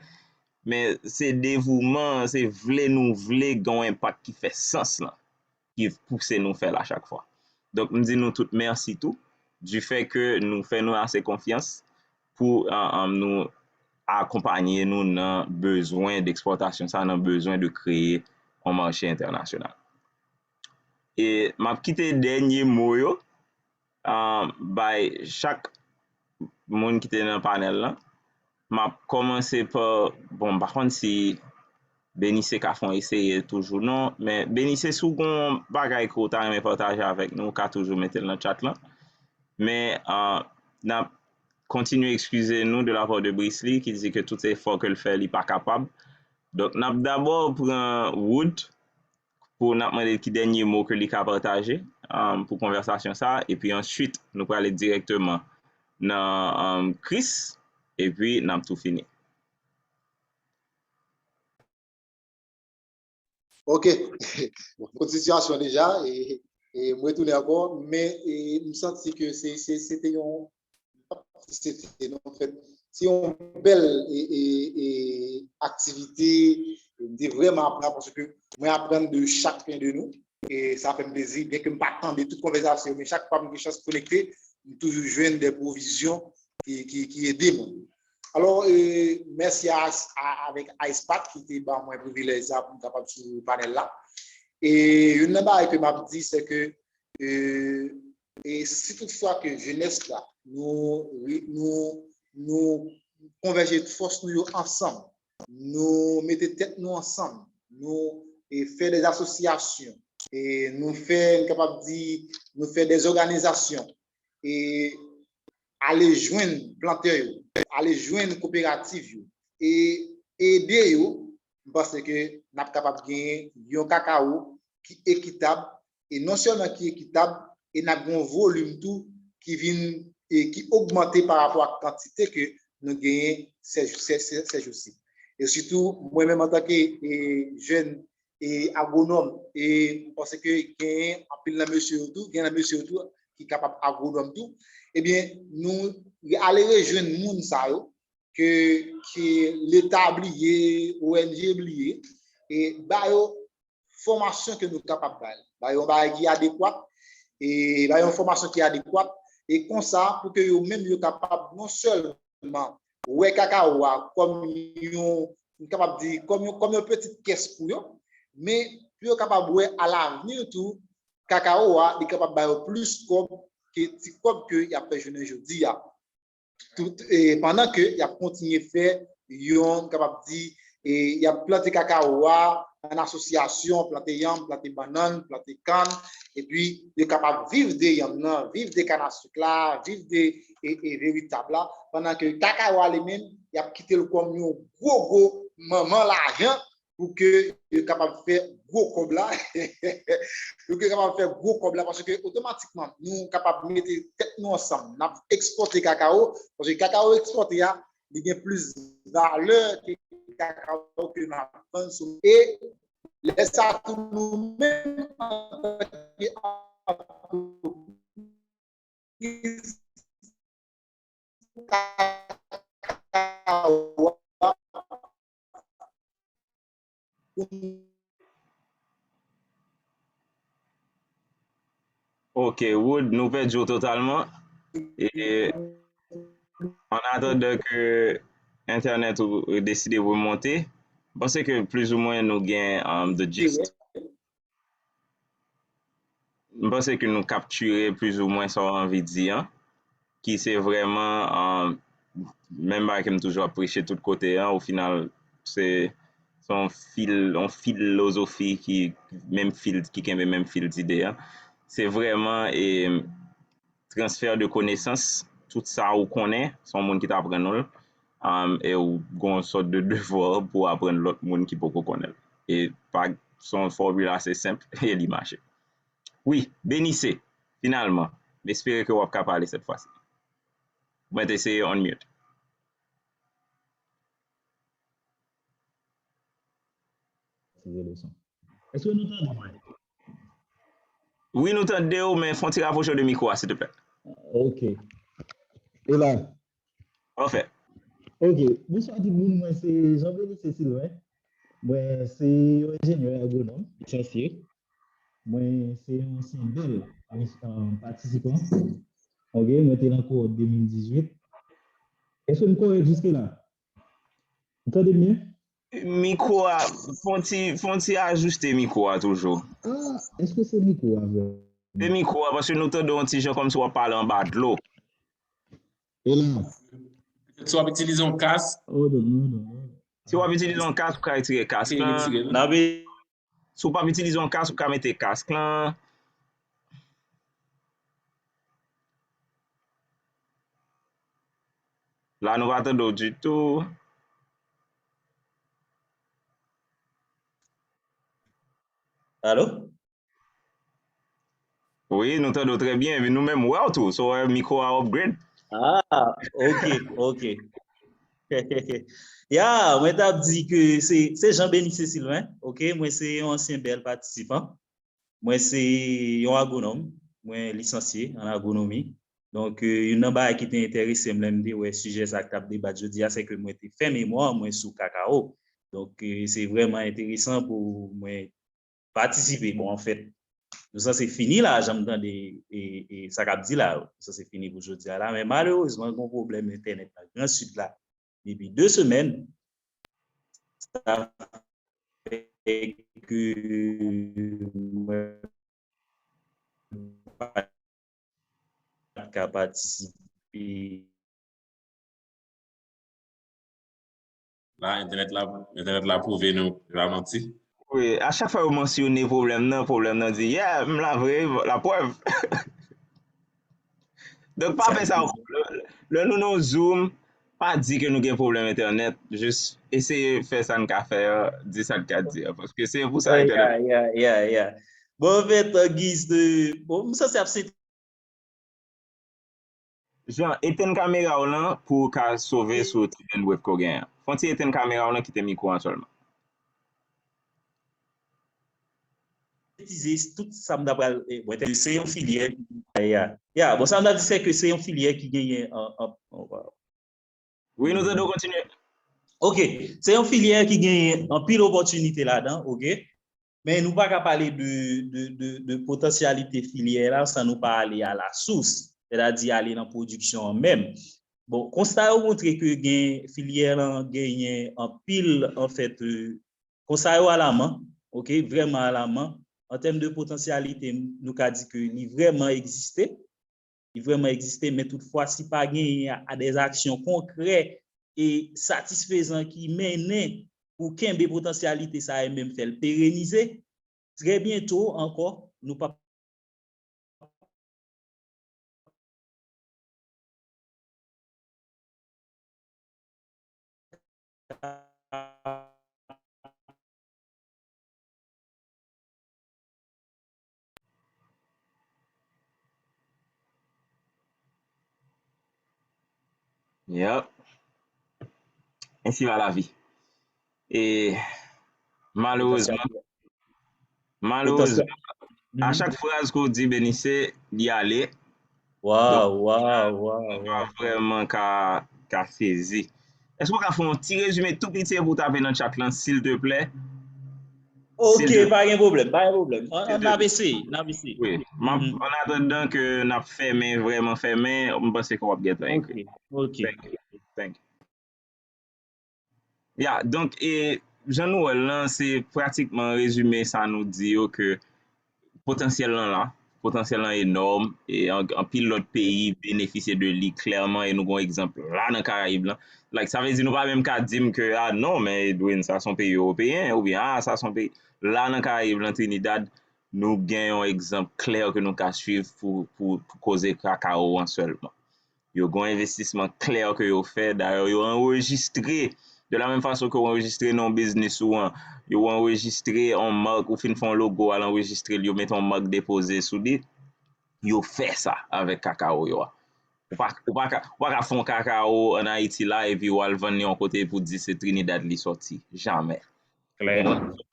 men se devouman, se vle nou vle gen yon enpak ki fè sans lan, ki pouse nou fè l a chak fwa. Donk, m di nou tout mèsi tou, du fait que nou fè nou ase konfyans pou, an, an, nou akonpaye nou nan bezwen de ekspòtasyon sa, nan bezwen de kreye yon mache entènasyonal. E m ap kite dènye mo yo, ah, bay chak moun ki te nan panèl lan. M ap kòmanse pa, bon, m pa konn si Benice ka fè yon eseye toujou non, men Benice, si w gen yon bagay ke w ta renmen pataje avèk nou, w ka toujou mete l nan chat lan. Men, ah, n ap kontinye eskize nou de la part de Brisly, ki di ke tout efò ke l fè, li pa kapab. Donk, n ap dabò pran Wood pou n ap mande l ki dènye mo ke li ka pataje, um, pou konvèsasyon sa a, epi answit, nou prale dirèkteman nan, um, Chris, epi n ap tou fini. Ok. Bon, kontinisyon deja, e, e mwen retounen ankò, men e, m santi ke se, se, se te yon, se te, non, an fèt, se yon bèl e, e, e, aktivite, m te vrèman aprann paske mwen aprann de chak pen de nou, e sa fè m plezi, byen ke m pa tande tout konvèsasyon, men chak fwa m gen chans konekte, m toujou jwenn de pwovizyon ki, ki, ki ede mwen. Alò, e, mèsi a, a, avèk Ice Pack ki te ban mwen privilèj sa pou m kapab sou panèl la. E youn nan bagay ke m ap di, se ke, e, e si toutfwa ke jenès la, nou, nou, nou konvèje fòs nou yo ansanm, nou mete tèt nou ansanm, nou e, fè de asosyasyon, e nou fè, nou kapab di, nou fè de òganizasyon, e ale jwenn plantè yo, ale jwenn koperativ yo, e ede yo, m panse ke n ap kapab genyen yon kakawo ki ekitab, e non sèlman ki ekitab, e n ap gen yon volim tou ki vin, e ki ogmante pa rapò ak kantite ke nou genyen sèjousi. E sitou, mwen menm antanke e, jèn e agwonòm, e m panse ke genyen anpil nan mesye yo tou, gen nan mesye yo tou ki kapab agwonòm tou, ebyen, nou ale rejwenn moun sa yo ke, ke Leta bliye, O N G bliye, e ba yo fòmasyon ke nou kapab ba yo. Ba yo yon bagay ki adekwat, e ba yo yon fòmasyon ki adekwat, e konsa, pou ke yo menm yo kapab non sèlman wè kakawo a kòm yon, m kapab di, kòm yon, kòm yon pitit kès pou yo, men pou yo kapab wè alavni tou, kakawo a, li kapab ba yo plis kòb ke ti kòb ke y ap fè jounen jodi a. Tout, e, pandan ke y ap kontinye fè yon, m kapab di, e, y ap plante kakawo a an asosyasyon, plante yanm, plante bannann, plante kann, epi yo kapab viv de yanm nan, viv de kannasik la, viv de e, e veritab la, pandan ke kakawo a li menm, y ap kite l kòm yon gwo gwo manman lajan pou ke yo kapab fè gwo kòb la, pou ke yo kapab fè gwo kòb la, paske otomatikman nou kapab mete tèt nou ansanm, n ap ekspòte kakawo, paske kakawo ekspòte a, li gen plis valè ke kakawo ke n ap vann sou. E lè sa tou nou menm antanke antrepriz Ok, Wood, nou pèdi w totalman. E, an atandan ke entènèt ou deside remonte, m panse ke plizoumwen nou gen, um, the gist. M panse ke nou kaptire plizoumwen sa w anvi di an, ki se vrèman, um, menm bagay ke m toujou ap preche tout kote an, o final, se, se yon fil, yon filozofi ki, menm fil, ki kenbe menm fil dide an. Se vrèman, e, transfè de konesans, tout sa ou konnen, se yon moun ki t aprann ou l, um, e ou gen yon sòt de devwa pou w aprann lòt moun ki poko konnen l. E pa, se yon fòmil ase senp, e li mache. Wi, Benice, finalman, m espere ke w ap ka pale sèt fwa si. Mwen te eseye unmute. Tire le son. Èske nou tande mwen? Wi, nou tande w, men fè yon ti rapwoche w de mikwo a, silteplè. Ok. E la? Pafè. Ok. Bonswa tout moun, mwen se Jean Benice Sylvain. Mwen se yon enjenyè agwonòm, lisansye. Mwen se yon ansyen bèl patisipan. Ok, mwen te nan kowòt de mil dizuit. Èske m kòrèk jiske la? Ou tande m byen? Mikwo a, fè yon ti, fè yon ti ajuste mikwo a toujou. Ah, èske se mikwo a vrèman? Se mikwo a, paske nou tande yon ti jan kòmsi w ap pale anba dlo. E la? Si w ap itilize yon kas, Oh, non, non, non. Si w ap itilize yon kas, ou ka retire kas lan. Retire l. N ap Si w p ap itilize yon kas, ou ka mete kas lan. La, nou pa tande w ditou. Alo? Wi, nou tande w trè byen. Epi nou menm wè w tou. So, wè, mikwo a upgrade. Ah, ok, ok. Ya, mwen t ap di ke se se Jean Benice Sylvain, ok? Mwen se yon ansyen bèl patisipan. Mwen se yon agwonòm. Mwen lisansye an agwonomi. Donk, eh, youn nan bagay ki te enterese m lè m te wè sijè sa k t ap debat jodi a, se ke mwen te fè memwa mwen sou kakao. Donk, eh, se vrèman enteresan pou mwen patisipe. Bon, anfèt, nou sanse fini la, jan m tande e, e, sa k ap di la, nou sanse fini pou jodi a la, men malerezman, gen yon pwoblèm entènèt nan Gran Sid la depi de semèn. Sa fè ke mwen pa t ka patisipe. La, entènèt la, entènèt la pwouve nou se pa manti. Wi, a chak fwa yo mansyone pwoblèm nan, pwoblèm nan di, yeah, m la vre, laprèv. Donk, pa fè sa ankò. Lè, lè nou nan Zoom, pa di ke nou gen pwoblèm entènèt, jis eseye fè sa n ka fè an, di sa n ka di an, paske se pou sa entènèt. Yeah, yeah, yeah, yeah. Bon, anfèt, an giz de, bon, m sanse ap se Jean, etenn kamera w lan pou w ka sove sou ti bandwidth ke w genyen an. Fè yon ti etenn kamera w lan, kite mikwo an sèlman. Sentetize tout sa m ta pral, eh, mwen te se yon filyè. Ya, ya, bon, sa m ta di se ke se yon filyè ki genyen an, an, an, Wi, nou tande w, kontinye. Ok, se yon filyè ki genyen anpil opòtinite ladan, ok? Men nou pa ka pale de, de, de, de potansyalite filyè la san nou pa ale a la sous, sètadi ale nan pwodiksyon an menm. Bon, konsta yo montre ke gen filyè lan genyen anpil, anfèt, eh, konsta yo alaman, ok, vrèman alaman. An tèm de potansyalite, nou ka di ke li vrèman egziste. Li vrèman egziste, men toutfwa, si pa genyen a, a dèzaksyon konkrè e satisfezan ki mennen pou kenbe potansyalite sa e menm fè l perenize, trè byento ankò, nou p ap Yep. Ainsi va la vie. E malerezman, malerezman, a chak fraz ke w di, Benice, li ale. Waw, waw, waw, Mwen pa vrèman ka, ka sezi. Èske w ka fè yon ti rezime tou piti pou w tape nan chat lan, silteplè? Ok, pa gen pwoblèm, pa gen pwoblèm. N ap eseye, n ap eseye. Wi, m ap, an atandan ke n ap fèmen, vrèman fèmen, m panse ke w ap gentan ekri. Ok. Thank you. Thank you. Ya, donk, e, jan nou wè l lan, se pratikman rezime sa nou di yo ke potansyèl lan la, potansyèl lan enòm, e an- anpil lòt peyi benefisye de li klèman, e nou gen yon egzanp la nan Karayib lan. Like, sa vle di nou pa menm ka di m ke, ah non, men Edwin, sa se yon peyi ewopeyen, oubyen, ah, sa se yon peyi. La nan Karayib lan, Trinidad, nou gen yon egzanp klè ke nou ka swiv pou, pou, pou koze kakao an sèlman. Yo gen yon envestisman klè ke yo fè. Dayè, yo anrejistre. De la menm fason ke w anrejistre non biznis ou an, yo anrejistre yon mak, ou fin fè yon logo, al anrejistre l, yo mete yon mak depoze sou li. Yo fè sa avèk kakao yo a. Ou pa, ou pa ka, ou pa ka fè yon kakao ann Ayiti la epi w al vann li yon kote pou di se Trinidad li sòti. Jamè. Klè.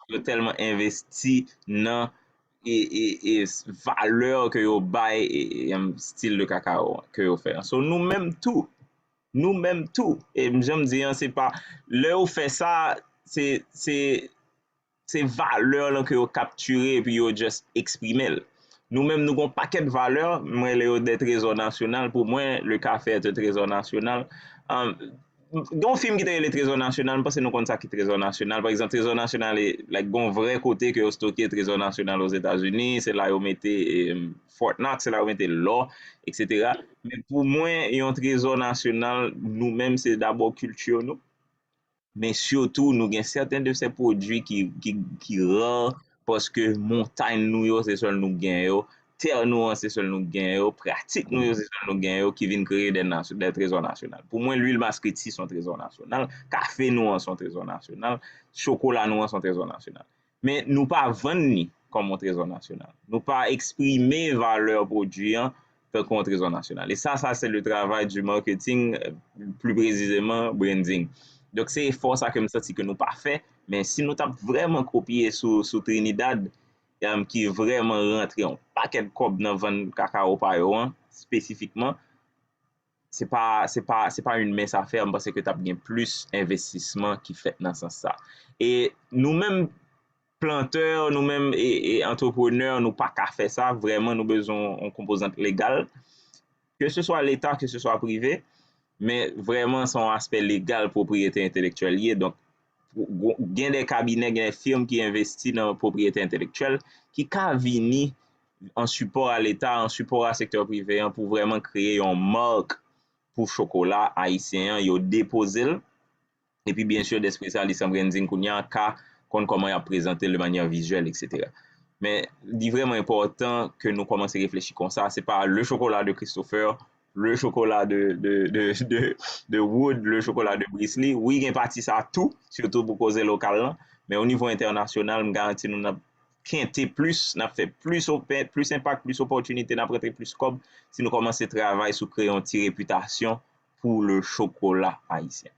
Yo tèlman envesti nan e, e, e s- valè ke yo bay e, e, em, stil de kakao ke yo fè an. So, nou menm tou, nou menm tou, e m janm di an, se pa, lè yo fè sa, se, se, se valè lan ke yo kaptire epi yo just eksprime l. Nou menm, nou gon pakèt valè, m rele yo de trezò nasyonal. Pou mwen, le café est un trésor national. An, Gen yon fim ki te rele Trezò Nasyonal, m panse nou konn sa ki Trezò Nasyonal. Pa egzanp, Trezò Nasyonal, e, like, gen yon vrè kote ke yo stoke Trezò Nasyonal Ozetazini, se la yo mete, e, Fort Knox, se la yo mete lò, et cetera. Men pou mwen, yon trezò nasyonal, nou menm, se dabò kilti nou. Men sitou, nou gen sèten de sè pwodui ki, ki, ki ra, paske montay nou yo, se sèl nou gen yo, tè nou an, se sèl nou gen yo, pratik nou yo, se sèl nou gen yo, ki vin kreye de, nasy- de trezò nasyonal. Pou mwen, lwil maskriti se yon trezò nasyonal, kafe nou an se yon trezò nasyonal, chokola nou an se yon trezò nasyonal. Men nou pa vann li kòm yon trezò nasyonal. Nou pa eksprime valè pwodui an tankou yon trezò nasyonal. E sa, sa se le travay du marketing, euh, plus précisément, branding. Donk, se efò sa ke m santi ke nou pa fè, men si nou t ap vrèman kopye sou, sou Trinidad, um, ki vrèman rantre yon pakèt kòb nan vann kakawo pa yo an, espesifikman, se pa, se pa, se pa yon mens a fè, m panse ke t ap gen plis envestisman ki fèt nan sans sa. E nou menm, plantè, nou menm, e, e antreprenè, nou pa ka fè sa, vrèman, nou bezwen yon konpozant legal, ke se swa Leta, ke se swa prive, men vrèman, se yon aspè legal pwopriyete entelektyèl ye. Donk, gen de kabinè, gen de fim ki envesti nan pwopriyete entelektyèl, ki ka vini an sipò a Leta, an sipò a sektè prive an, pou vrèman kreye yon mak pou chokola ayisyen an, yo depoze l. Epi, byen si, de espesyalist an branding kounye a ka konn kòman y ap prezante l de manyè vizyèl, et cetera. Men, li vrèman enpòtan ke nou kòmanse reflechi konsa. Se pa le chocolat de Christopher, le chocolat de, de, de, de, de Wood, le chocolat de Brice Lee. Wi, gen pati sa tou, sitou pou koze lokal lan. Men o nivo entènasyonal, m garanti nou n ap kente plis, n ap fè plis opè, plis enpak, plis opòtinite, n ap rantre plis kòb si nou kòmanse travay sou kreye yon ti repitasyon pou le chocolat ayisyen.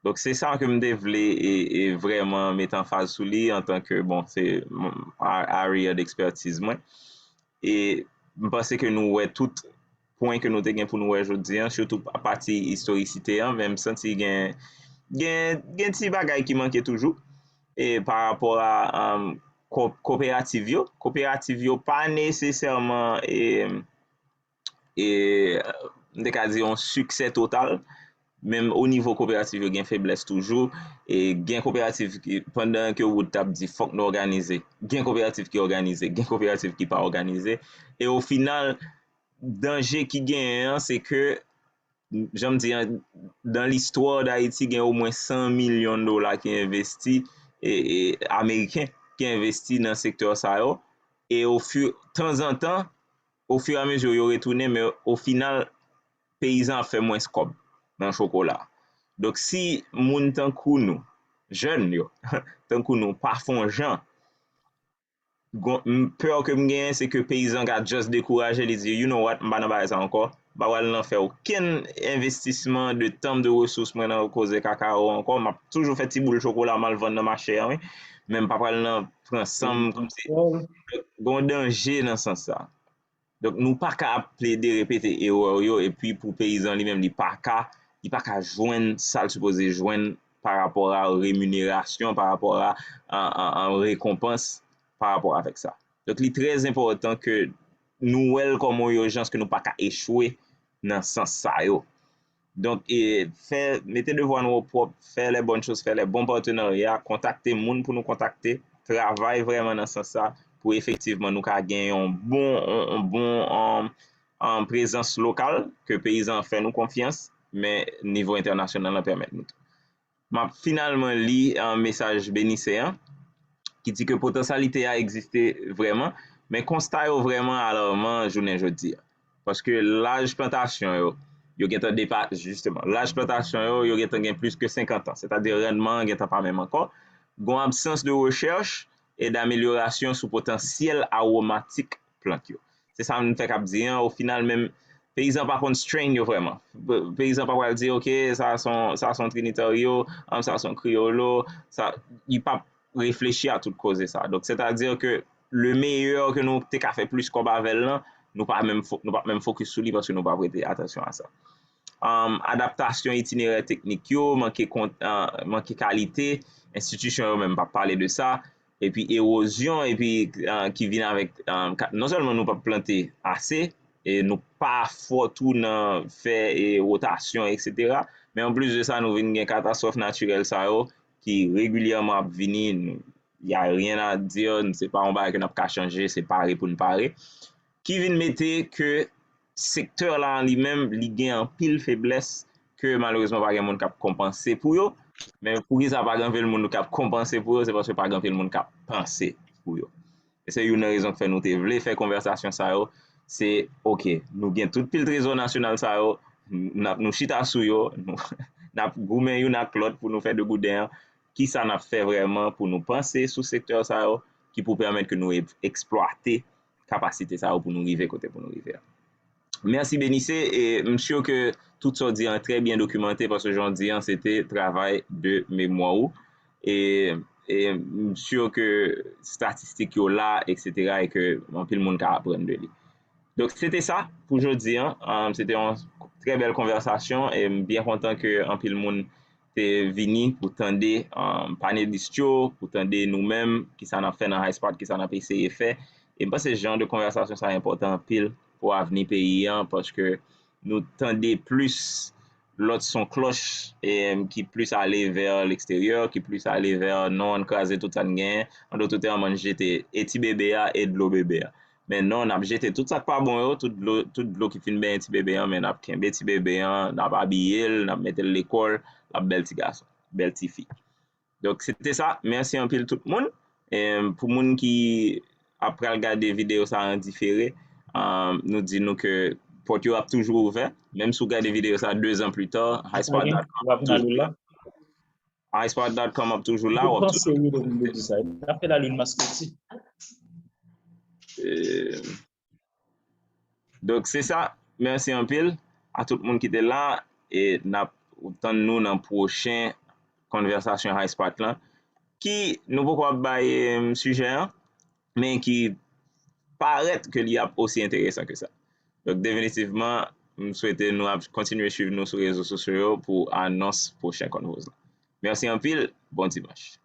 Donk, se sa ke m te vle e, e vrèman mete anfaz sou li antanke, bon, se m- a- area d'expertise mwen. E m panse ke nou wè tout pwen ke nou te gen pou nou wè jodi an, sitou apati istorisite an, men m santi gen, gen, gen ti bagay ki manke toujou. E pa rapò a um, ko- koperativ yo, koperativ yo pa nesesèman e, e, m te ka di yon siksè total. Menm o nivo koperativ yo gen feblès toujou. E gen koperativ ki, pandan ke Wood t ap di fòk nou òganize, gen koperativ ki òganize, gen koperativ ki pa òganize. E o final, danje ki genyen an, se ke, jan m di an, dan listwa Dayiti, gen omwen san milyon dola ki envesti, e, e, ameriken, ki envesti nan sektè sa yo. E o fi, tanzantan, o fur et à mesure yo retounen, men o final, peyizan ap fè mwens kòb nan chokola. Donk, si moun tankou nou, jèn yo, tankou nou, pa fè yon jan, gon- m- pè ke m genyen, se ke peyizan ka just dekouraje, li di, "You know what, m pa nan bagay sa ankò. M pa pral nan fè okenn envestisman de tan, de resous mwen nan koze kakawo ankò. M ap toujou fè ti boul chokola, m al vann nan mache a, wi. Men m pa pral nan pran san m kòmsi." Gon danje nan sans sa. Donk, nou pa ka ap plede repete erè yo, epi pou peyizan li menm, li pa ka, li pa ka jwenn sa l sipoze jwenn pa rapò a reminerasyon, pa rapò a, a, a, a rekonpans pa rapò avèk sa. Donk, li trè enpòtan ke nou wè l kòm yon ijans, ke nou pa ka echwe nan sans sa yo. Donk, e, fè, mete devwa nou o pwòp, fè les bonnes choses, fè les bons partenariats, kontakte moun pou nou kontakte, travay vrèman nan sans sa, pou efektivman nou ka gen yon bon, yon, yon bon, um, um, prezans lokal, ke peyizan fè nou konfyans, men nivo entènasyonal la pèmèt nou tou. M ap finalman li, um, mesaj Benise an, ki di ke potansyalite a egziste vrèman, men konsta yo vrèman alarman jounen jodi a. Paske laj plantasyon yo, yo gentan depa- jisteman, laj plantasyon yo, yo gentan gen plis ke senkant an. Sètadi randman an gentan pa menm ankò. Gon absans de rechèch e d'amelyorasyon sou potansyèl awomatik plant yo. Se sa m fèk ap di an, o final menm, peyizan pa konn strain yo vrèman. Pe- Peyizan pa pral di, "Ok, sa se yon, sa se yon Trinitario, an, sa se yon Criollo," sa, li p ap reflechi a tout koze sa. Donk, sètadi ke le meyè ke nou te ka fè plis kòb avè l lan, nou pa menm fo- nou pa menm fokis sou li paske nou pa prete atansyon a sa. Um, adaptasyon itinerè teknik yo, manke kont- uh, manke kalite, enstitisyon yo menm pa pale de sa, epi ewozyon, epi, uh, ki vin avèk, um, ka- non sèlman nou pa plante ase, e nou pa fò tou nan fè, e, wotasyon, et cetera. Men anplis de sa, nou vin gen katastwòf natirèl sa yo ki regilyèman ap vini. Y a rien à dire, se pa yon bagay ke n ap ka chanje, se pare pou n pare. Ki vin mete ke sektè la an li menm, li gen anpil feblès ke malerezman pa gen moun k ap konpanse pou yo. Men poukisa pa gen anpil moun k ap konpanse pou yo? Se paske pa gen anpil moun k ap panse pou yo. E se youn nan rezon k fè nou te vle fè konvèsasyon sa yo. Se, oke, nou gen tout pil trezò nasyonal sa yo, n ap, nou chita sou yo, nou, n ap goumen youn ak lòt pou nou fè de gouden an. Kisa n ap fè vrèman pou nou panse sou sektè sa yo ki pou pèmèt ke nou e-, eksplwate kapasite sa yo pou nou rive kote pou nou rive a. Mèsi Benise, e m si ke tout sa w di an trè byen dokimante, paske jan w di an, se te travay de memwa ou. E, e m si ke estatistik yo la, etsetera, e ke anpil moun ka aprann de li. Donk, se te sa pou jodi an. Um, se te yon trè bèl konvèsasyon, e m byen kontan ke anpil moun te vini pou tande, um, panelis yo, pou tande nou menm, kisa n ap fè nan High Spot, kisa n ap eseye fè. E m panse jan de konvèsasyon sa enpòtan anpil pou avni peyi an, paske nou tande plis lòt son klòch, e, ki plis ale vè leksteryè, ki plis ale vè non, ann kraze tout sa n genyen, an dòt tèm, ann jete e ti bebe a e dlo bebe a. Men non, n ap jete tout sa k pa bon yo, tout dlo, tout dlo ki fin benyen ti bebe an, men n ap kenbe ti bebe an, n ap abiye l, n ap mete l lekòl, l ap bèl ti gason, bèl ti fi. Donk, se te sa. Mèsi anpil tout moun. E pou moun ki ap pral gade videyo sa an difere, um, nou di nou ke pòt yo ap toujou ouvè. Menm si w gade videyo sa de zan pli ta, highspot dot com ap toujou la. Highspot dot com ap toujou la. W ap toujou. Donk, se sa. Mèsi anpil a tout moun ki te la. E n ap tann nou nan pwochen konvèsasyon High Spot lan, ki nou poko ap bay, em, sijè an, men ki parèt ke li ap osi enteresan ke sa. Donk, definitivman, m swete nou ap kontinye swiv nou sou rezo sosyo yo pou anons pwochen konvoz lan. Mèsi anpil, bon dimanch.